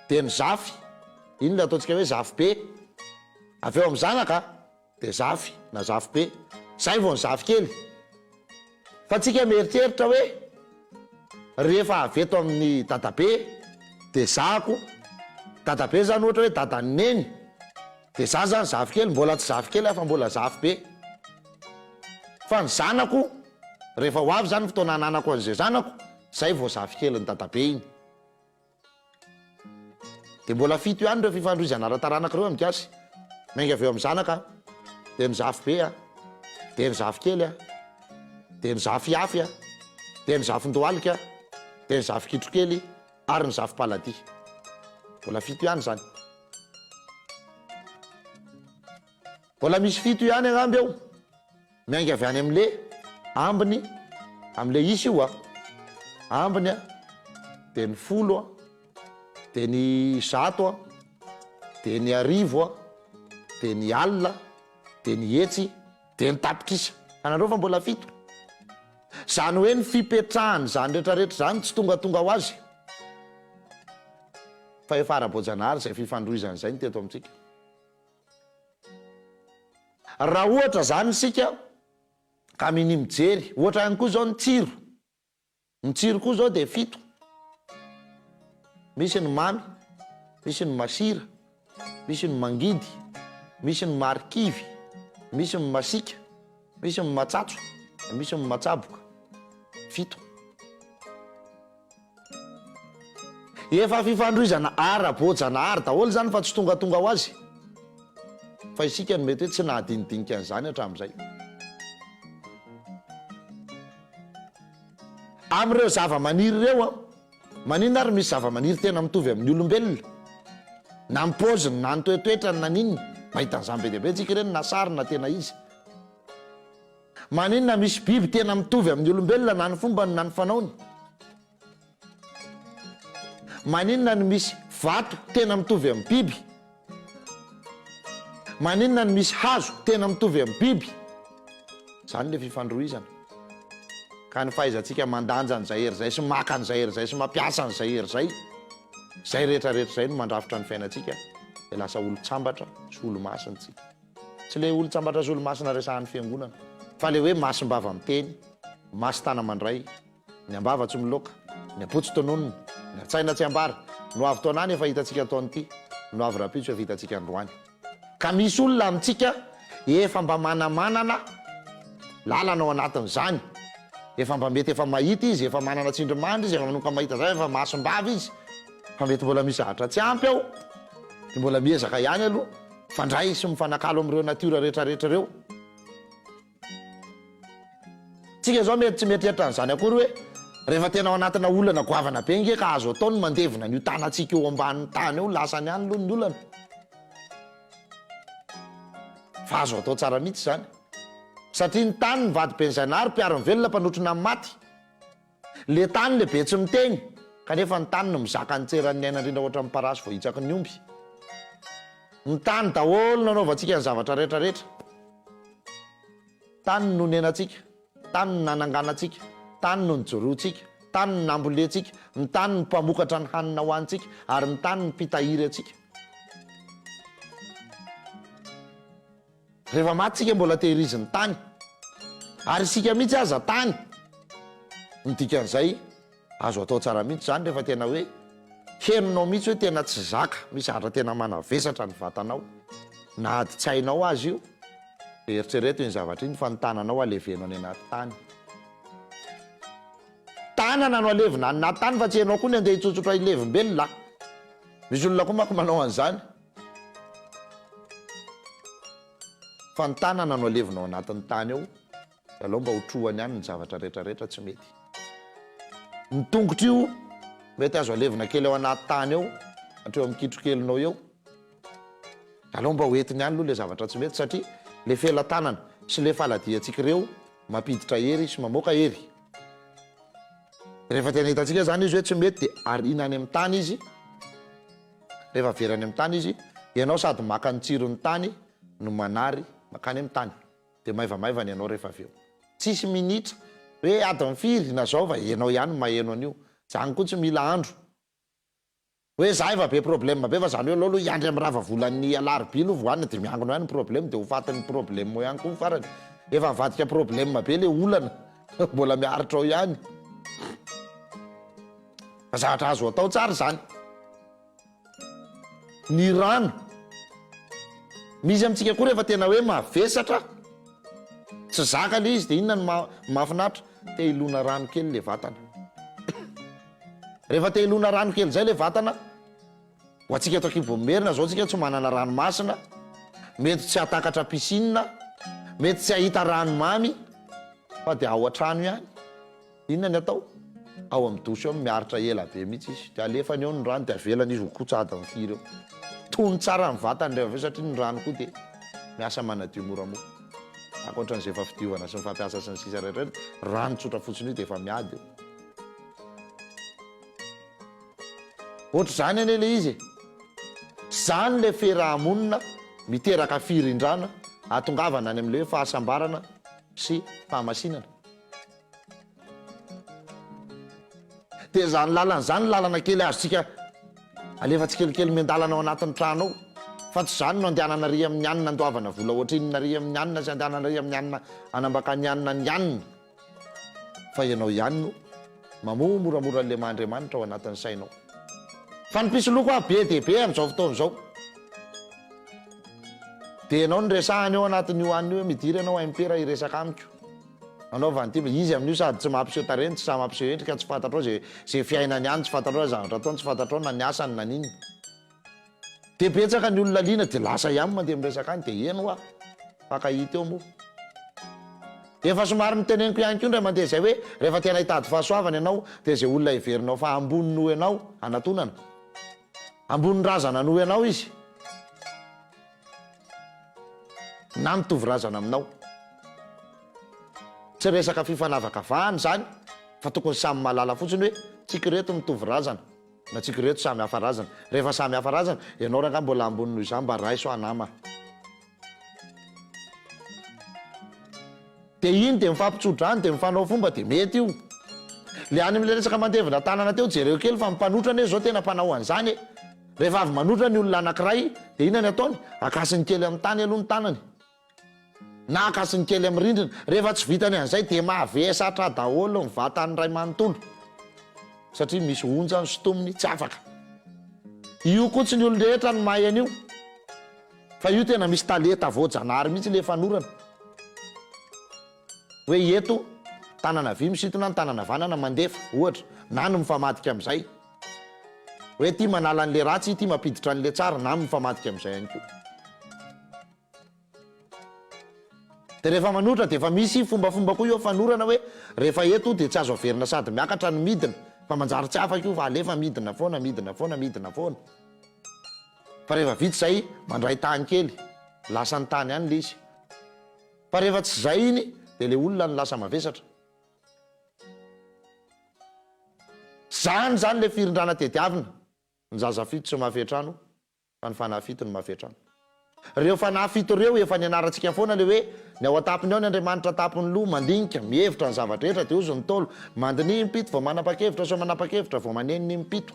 dia ny zafy, iny ilay ataontsika hoe zafibe. Avy eo amin'ny zanaka dia zafy na zafibe, izay vao ny zafikely. Fa tsika mieritreritra hoe rehefa avy eto amin'ny dadabe dia zahako, dadabe izany ohatra hoe dadan'i neny. Dia za zany zafikely, mbola tsy zafikely aho fa mbola zafibe. Fa ny zanako, rehefa ho avy zany ny fotoana hananako an'izay zanako, zay vao zafikelin'i dadabe iny. Dia mbola fito ihany ireo fifandrohizana ara-taranaka ireo amin'ny gasy. Miainga avy eo amin'ny zanaka, dia ny zafibe a, dia ny zafikely a, dia ny zafiafy a, dia ny zafindohalika, dia ny zafikitrokely ary ny zafipaladia. Mbola fito ihany izany. Mbola misy fito ihany angamba eo, miainga avy any amle ambiny, amle isa io a, ambiny a, de ny folo a, de ny zato a, de ny arivo a, de ny alina, de ny hetsy, de ny tapitrisa. Hitanareo fa mbola fito. Zany hoe ny fipetrahan'izany retraretra izany tsy tongatonga ho azy. Fa efa ara-boajanahary izay fifandrohizana izay ny teto amintsika. Raha ohatra izany isika ka minia mijery, ohatra ihany koa izao ny tsiro. Ny tsiro koa izao dia fito. Misy ny mamy, misy ny masira, misy ny mangidy, misy ny marikivy, misy ny masiaka, misy ny matsatso, misy ny matsaboka. Fito. Efa fifandrohizana ara-boajanahary daholo izany fa tsy tongatonga ho azy. Fa isika no mety hoe tsy nahadinidinika an'izany hatramin'izay. Amin'ireo zavamaniry ireo an, maninona ary misy zavamaniry tena mitovy amin'ny olombelona? Na ny paoziny, na ny toetoetrany, na ny inona. Mahita an'izany be dia be tsika ireny na sary na tena izy. Maninona misy biby tena mitovy amin'ny olombelona na ny fombany na ny fanaony? Maninona no misy vato tena mitovy amin'ny biby? Maninona no misy hazo tena mitovy amin'ny biby? Izany ilay fifandrohizana. Ka ny fahaizantsika mandanja an'izay hery izay sy maka an'izay hery izay sy mampiasa an'izay hery izay, izay rehetra rehetra izay no mandrafitra ny fiainantsika, dia lasa olon-tsambatra sy olo-masina isika. Tsy ilay olon-tsambatra sy olo-masina resahan'ny fiangonana, fa ilay hoe masim-bava miteny, masin-tana-mandray, ny am-bava tsy miloaka, ny am-po tsy tononina, ny an-tsaina tsy ambara. Ny ho avy taonany efa hitantsika taona ity, ny ho avy rahampitso efa hitantsika androany. Ka misy olona amintsika efa mba manamanana lalana ao anatin'izany, efa mba mety efa mahita izy, efa manana tsindrimandry izy, efa manomboka mahita zavatra, efa masom-bava izy, fa mety mbola misy zavatra tsy ampy ao, dia mbola miezaka ihany aloha. Mifandray sy mifanakalo amin'ireo natiora rehetrarehetra ireo. Tsika izao mety tsy mieritreritra an'izany akory hoe rehefa tena ao anatina olana goavana be ange ka azo atao ny mandevina an'io tanantsika eo ambanin'ny tany eo, lasany any aloha ny olana. Fa azo atao tsara mihitsy izany. Satria ny tany ny vadiben'i Zainahary mpiaro ny velona mpanotrona ny maty. Le tany le be tsy miteny, kanefa ny tany no mizaka ny tseran'ny aina indrindra ohatran'ny parasy voahitsaky ny omby. Ny tany daholo no anaovantsika ny zavatra rehetra rehetra. Tany no nonenantsika, tany no nananganantsika, tany no nijoroantsika, tany no nambolentsika, ny tany no mpamokatra ny hanina hohanintsika ary ny tany no mpitahiry antsika. Rehefa maty tsika mbola tehirizin'ny tany. Ary isika mihitsy aza tany. Ny dikan'izay, azo atao tsara mihitsy izany rehefa tena hoe henonao mihitsy hoe tena tsy zaka, misy zavatra tena manavesatra ny vatanao, na ady tsy hainao aza io. Dia eritrereto iny zavatra iny fa ny tananao aleveno any anaty tany. Tanana no alevina any anaty tany fa tsy ianao koa ny andeha hitsotsotra hilevimbelona. Misy olona koa manko manao an'izany. Fa ny tanana no alevina ao anatin'ny tany ao, alao mba ho trohany any ny zavatra rehetra rehetra tsy mety. Ny tongotra io mety azo alevina kely ao anaty tany ao, hatreo amin'ny kitrokelinao eo. Alao mba ho entiny any aloha le zavatra tsy mety satria le felatanana sy le faladiantsika ireo mampiditra hery sy mamoaka hery. Rehefa tena hitantsika zany izy hoe tsy mety de ariana any amin'ny tany izy, rehefa very any amin'ny tany izy, ianao sady maka ny tsiron'ny tany no manary makany amin'ny tany. De maivamaivana ianao rehefa avy eo. Tsisy minitra hoe adiny firy na zao fa ianao ihany no maheno an'io. Zany koa tsy mila andro. Hoe za efa be problème be fa zany hoe aleo aloha hiandry am rava volan'ny alarobia aloha vao hanina de miangona ihany ny problème de ho fatin'ny problème eo ihany koa ny farany. Efa nivadika problème be le olana mbola miaritra ao ihany. Fa zavatra azo atao tsara izany. Ny rano. Misy amintsika koa rehefa tena hoe mavesatra, tsy zaka le izy de inona no mahafinaritra? Te hilona rano kely le vatana. Rehefa te hilona rano kely zay le vatana, ho antsika eto ankibon'ny Merina zao tsika tsy manana ranomasina, mety tsy hahatakatra piscine, mety tsy hahita rano mamy fa dia ao an-trano ihany. Inona ny atao? Ao amin'ny douche ao miaritra ela be mihitsy izy, dia alefany eo ny rano dia avelany izy ho kotsa adiny firy eo. Tony tsara ny vatany rehefa avy eo satria ny rano koa dia miasa manadio moramora. Ankoatran'izay efa fidiovana sy ny fampiasa sy ny sisa rehetra rehetra, rano tsotra fotsiny io dia efa miady eo. Ohatr'izany anie ilay izy e! Izany ilay fiaraha-monina miteraka firindrana ahatongavana any amin'ilay hoe fahasambarana sy fahamasinana. Dia izany lalana izany lalana kely azontsika alefa tsikelikely miandalana ao anatin'ny trano ao. Fa tsy izany no andehanana ary amin'ny anona andoavana vola ohatrinona ary amin'ny anona sy andehanana ary amin'ny anona anambakany anona ny anona. Fa ianao ihany no mamoha moramora an'ilay maha Andriamanitra ao anatin'ny sainao. Fa ny mpisoloky hoa be dia be amin'izao fotoana izao. Dia ianao no resahany ao anatin'io anona io hoe midira ianao MP raha hiresaka amiko. Anaovany ity fa izy amin'io sady tsy mampiseho tarehy no tsy sahy mampiseho endrika, tsy fantatrao izay izay fiainany any, tsy fantatrao na zavatra ataony, tsy fantatrao na ny asany na n'inona. Dia betsaka ny olona liana dia lasa ihany mandeha miresaka any dia eny hoa, mifankahita eo moa. Efa somary noteneniko ihany koa indray mandeha izay hoe rehefa tena hitady fahasoavana ianao dia izay olona heverinao fa ambony noho ianao anatonana. Ambony razana noho ianao izy. Na mitovy razana aminao. Tsy resaka fifanavakavahana izany fa tokony samy mahalala fotsiny hoe tsika ireto mitovy razana na tsika ireto samy hafa razana. Rehefa samy hafa razana, ianao rangahy mbola ambony noho izaho mba raiso aho nama. Dia iny dia mifampitsodrano dia mifanao fomba dia mety io. Le any amin'ilay resaka mandevina tanana teo jereo kely fa ny mpanotra anie zao tena mpanao an'izany e. Rehefa avy manotra ny olona anakiray dia inona ny ataony? Akasiny kely amin'ny tany aloha ny tanany. Na akasiny kely amin'ny rindrina. Rehefa tsy vitany an'izay dia mavesatra daholo ny vatany iray manontolo. Satria misy onja ny sintominy tsy afaka. Io koa tsy ny olon-drehetra no mahay an'io. Fa io tena misy talenta voajanahary mihitsy le fanorana. Hoe eto tanana havia misintona ny tanana havanana mandefa, ohatra, na ny mifamadika amin'izay. Hoe ity manala an'le ratsy, ity mampiditra an'le tsara, na mifamadika amin'izay ihany koa. Dia rehefa manotra dia efa misy fombafomba koa eo fanorana hoe rehefa eto dia tsy azo averina sady miakatra no midina fa manjary tsy afaka io fa alefa midina foana, midina foana, midina foana. Fa rehefa vita izay mandray tany kely, lasa ny tany any le izy. Fa rehefa tsy izay iny dia le olona no lasa mavesatra. Zany zany le firindrana tediavina, ny zaza fito tsy mahafehy trano fa ny fanahy fito no mahafehy trano. Reo fanahy fito reo efa nianarantsika foana le hoe ny ao an-tampony ao ny Andriamanitra an-tampon'ny loha mandinika, mihevitra ny zava-drehetra dia hozy ny Ntaolo, mandiniha impito vao manapa-kevitra sao manapa-kevitra vao manenina impito.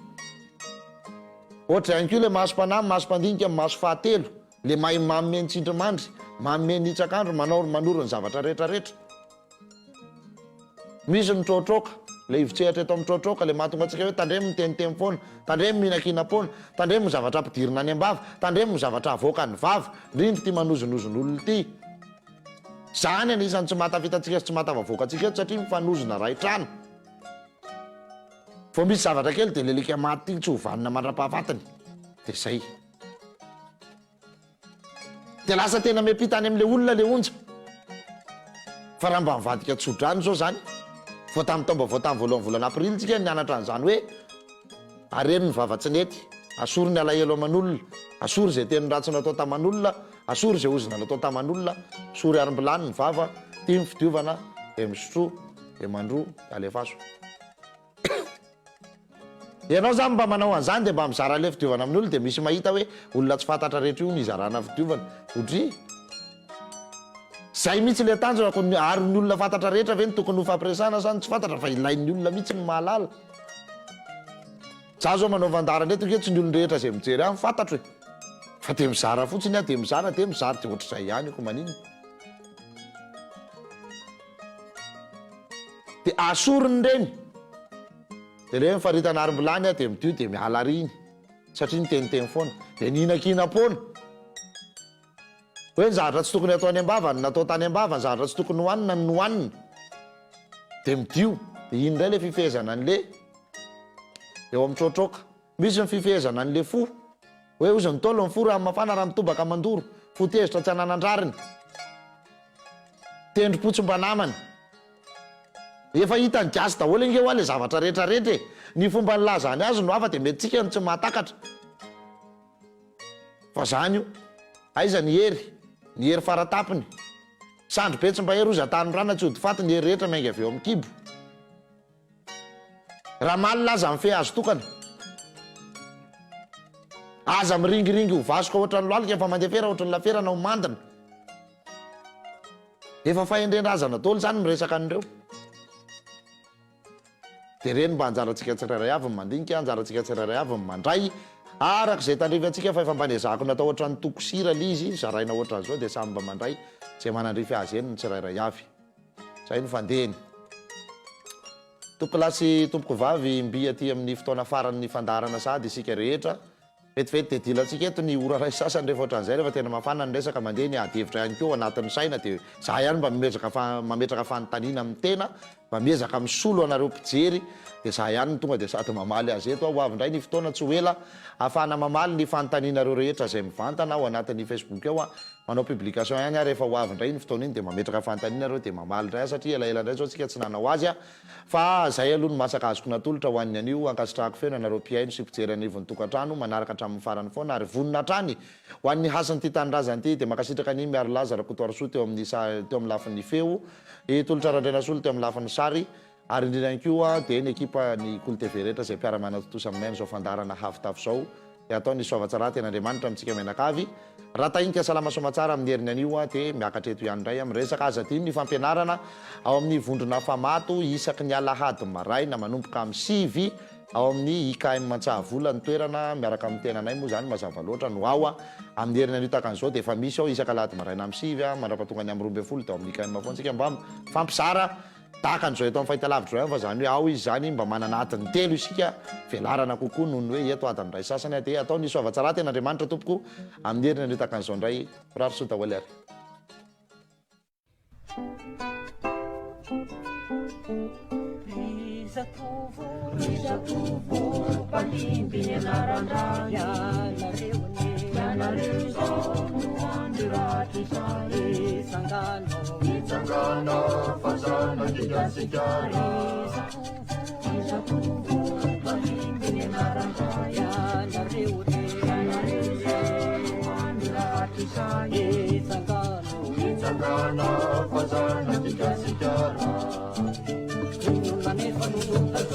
Ohatra ihany koa ilay masom-panahy, masom-pandinika, maso fahatelo, ilay mahay manome ny tsindrimandry, manome ny hitsak'andro, manao manoro ny zavatra rehetra rehetra. Misy ny trotroka, ilay ivon-tsehatra eto amin'ny trotroka, ilay mahatonga antsika hoe tandremo miteniteny foana, tandremo mihinankinam-poana, tandremo ny zavatra ampidirina any am-bava, tandremo ny zavatra avoakan'ny vava, indrindra ity manozonozona olona ity. Zany anisan'ny tsy mahatafita antsika sy tsy mahatafavoaka antsika eto satria mifanozona ray trano. Vao misy zavatra kely dia lelika maty iny tsy ho vanona mandra-pahafatiny. Dia zay. Dia lasa tena miampita any amin'ilay olona ilay onja. Fa raha mba mivadika tso-drano izao izany, vao tamin'ny taom-baovao tamin'ny voalohan'ny volana aprily tsika nianatra an'izany hoe areno ny vava tsy nety, asory ny alahelo aman'olona, asory izay teny ratsy natao taman'olona, asory izay ozona natao taman'olona, sory arim-bilany ny vava, tia ny fidiovana, dia misotroa, dia mandroa, dia alefaso. Ianao zany mba manao an'izany dia mba mizara le fidiovana amin'ny olona dia misy mahita hoe olona tsy fantatra rehetra io no izarana fidiovana. Oudry. Zay mihitsy le tanjona ko ary ny olona fantatra rehetra ve no tokony ho fampiresahana sa ny tsy fantatra fa ilain'ny olona mihitsy ny mahalala. Za zao manao fandaharana eto nge tsy ny olon-drehetra izay mijery ahy no fantatro e. Fa dia mizara fotsiny aho dia mizara dia mizara dia ohatr'izay ihany io ko maninona. Dia asoriny ireny. Dia ireny faritana arim-bilany dia midio dia miala ary iny. Satria niteniteny foana. Dia nihinankinam-poana. Hoe ny zavatra tsy tokony hatao any am-bava no natao tany am-bava, ny zavatra tsy tokony hohanina no nohanina. Dia midio. Dia iny indray ilay fifehezana an'ilay eo amin'ny trotroka. Misy ny fifehezana an'ilay fo. Hoe hozy ny Ntaolo, ny fo raha mafana raha mitobaka mandoro, fo tezitra tsy ananan-drariny. Tendrom-po tsy mba namana. Efa hitan'ny gasy daholo ange hoa le zavatra rehetra rehetra e! Ny fomba nilazany azy no hafa dia mety tsika no tsy mahatakatra. Fa zany io. Aiza ny hery? Ny hery faratapony. Sandry be tsy mba hery hozy atanorana tsy hody faty ny hery rehetra miainga avy eo amin'ny kibo. Ramalina aza mifehy azo tokana. Aza miringiringy ho vasoka ohatran'ny lohalika fa mandefera ohatran'ny lafera na ho mandina. Efa fahendren-drazana daholo izany miresaka an'ireo. Dia ireny mba anjarantsika tsirairay avy ny mandinika, anjarantsika tsirairay avy ny mandray araka izay tandrify antsika fa efa mba nezahako natao ohatran'ny toko sira ilay izy, zaraina ohatran'izao dia samy mba mandray izay manandrify azy eny ny tsirairay avy. Izay no fandehany. Tompokolahy sy tompokovavy, mby aty amin'ny fotoana faran'ny fandaharana sahady isika rehetra. Vetivety dia dilantsika eto ny ora iray sy sasany rehefa ohatran'izay, rehefa tena mafana ny resaka, mandeha ny ady hevitra ihany koa ao anatin'ny saina dia za ihany mba miezaka mametraka fanontaniana amin'ny tena, mba miezaka misolo anareo mpijery dia za ihany no tonga dia sady mamaly azy eto aho. Ho avy indray ny fotoana tsy ho ela ahafahana mamaly ny fanontanianareo rehetra izay mivantana ao anatin'ny Facebook ao. Manao publication ihany aho rehefa ho avy indray iny fotoana iny dia mametraka fanontaniana nareo dia mamaly indray aho satria elaela indray izao tsika tsy nanao azy fa zay aloha no masaka azoko natolotra ho an'ny anio, ankasitrahako feno anareo mpihaino sy mpijery anivon'ny tokantrano manaraka hatramin'ny farany foana ary vonona hatrany ho an'ny hasin'ity tanindrazana ity dia mankasitraka an'i Miarilaza Rakotoarisoa teo amin'ny teo amin'ny lafiny feo, i Tolotra Randrianasolo teo amin'ny lafiny sary ary indrindra ihany koa dia ny ekipa ny Kolo TV rehetra izay mpiara-manatontosa aminay amin'izao fandaharana Havitafo izao. Dia atao ny soavatsara tena Andriamanitra amintsika mianakavy. Raha tahinika salama soamatsara amin'ny heriny anio dia miakatra eto ihany indray amin'ny resaka. Aza adino ny fampianarana ao amin'ny vondrona Famato isaky ny alahady maraina manomboka amin'ny 9 ao amin'ny IKM Antsahavola ny toerana miaraka amin'ny tenanay moa izany mazava loatra no ao amin'ny heriny anio tahaka an'izao dia efa misy ao isaka alahady maraina amin'ny 9 mandrapatonga ny amin'ny 12 dia ao amin'ny IKM foana isika mba mifampizara Tahaka an'izao eto amin'ny fahitalavitra izao ihany fa izany hoe ao izy izany mba manana adiny telo isika velarana kokoa noho ny hoe eto adiny iray sasany dia atao ny soavatsara tena Andriamanitra tompoko amin'ny heriny anio tahaka an'izao indray mirary soa daholo ary. Ry zatovo, ry zatovo, mpandimby ny anaran-dray, ianareo anie, ianareo izao no andro rahatrizay, tsangano. Mitsangana fa zanak'i Gasikara. Ry zatovo, mpandimby ny anaran-dray, ianareo re, ianareo izao no andro rahatrizay, mitsangano, mitsangana fa zanak'i Gasikara. Inona anefa no.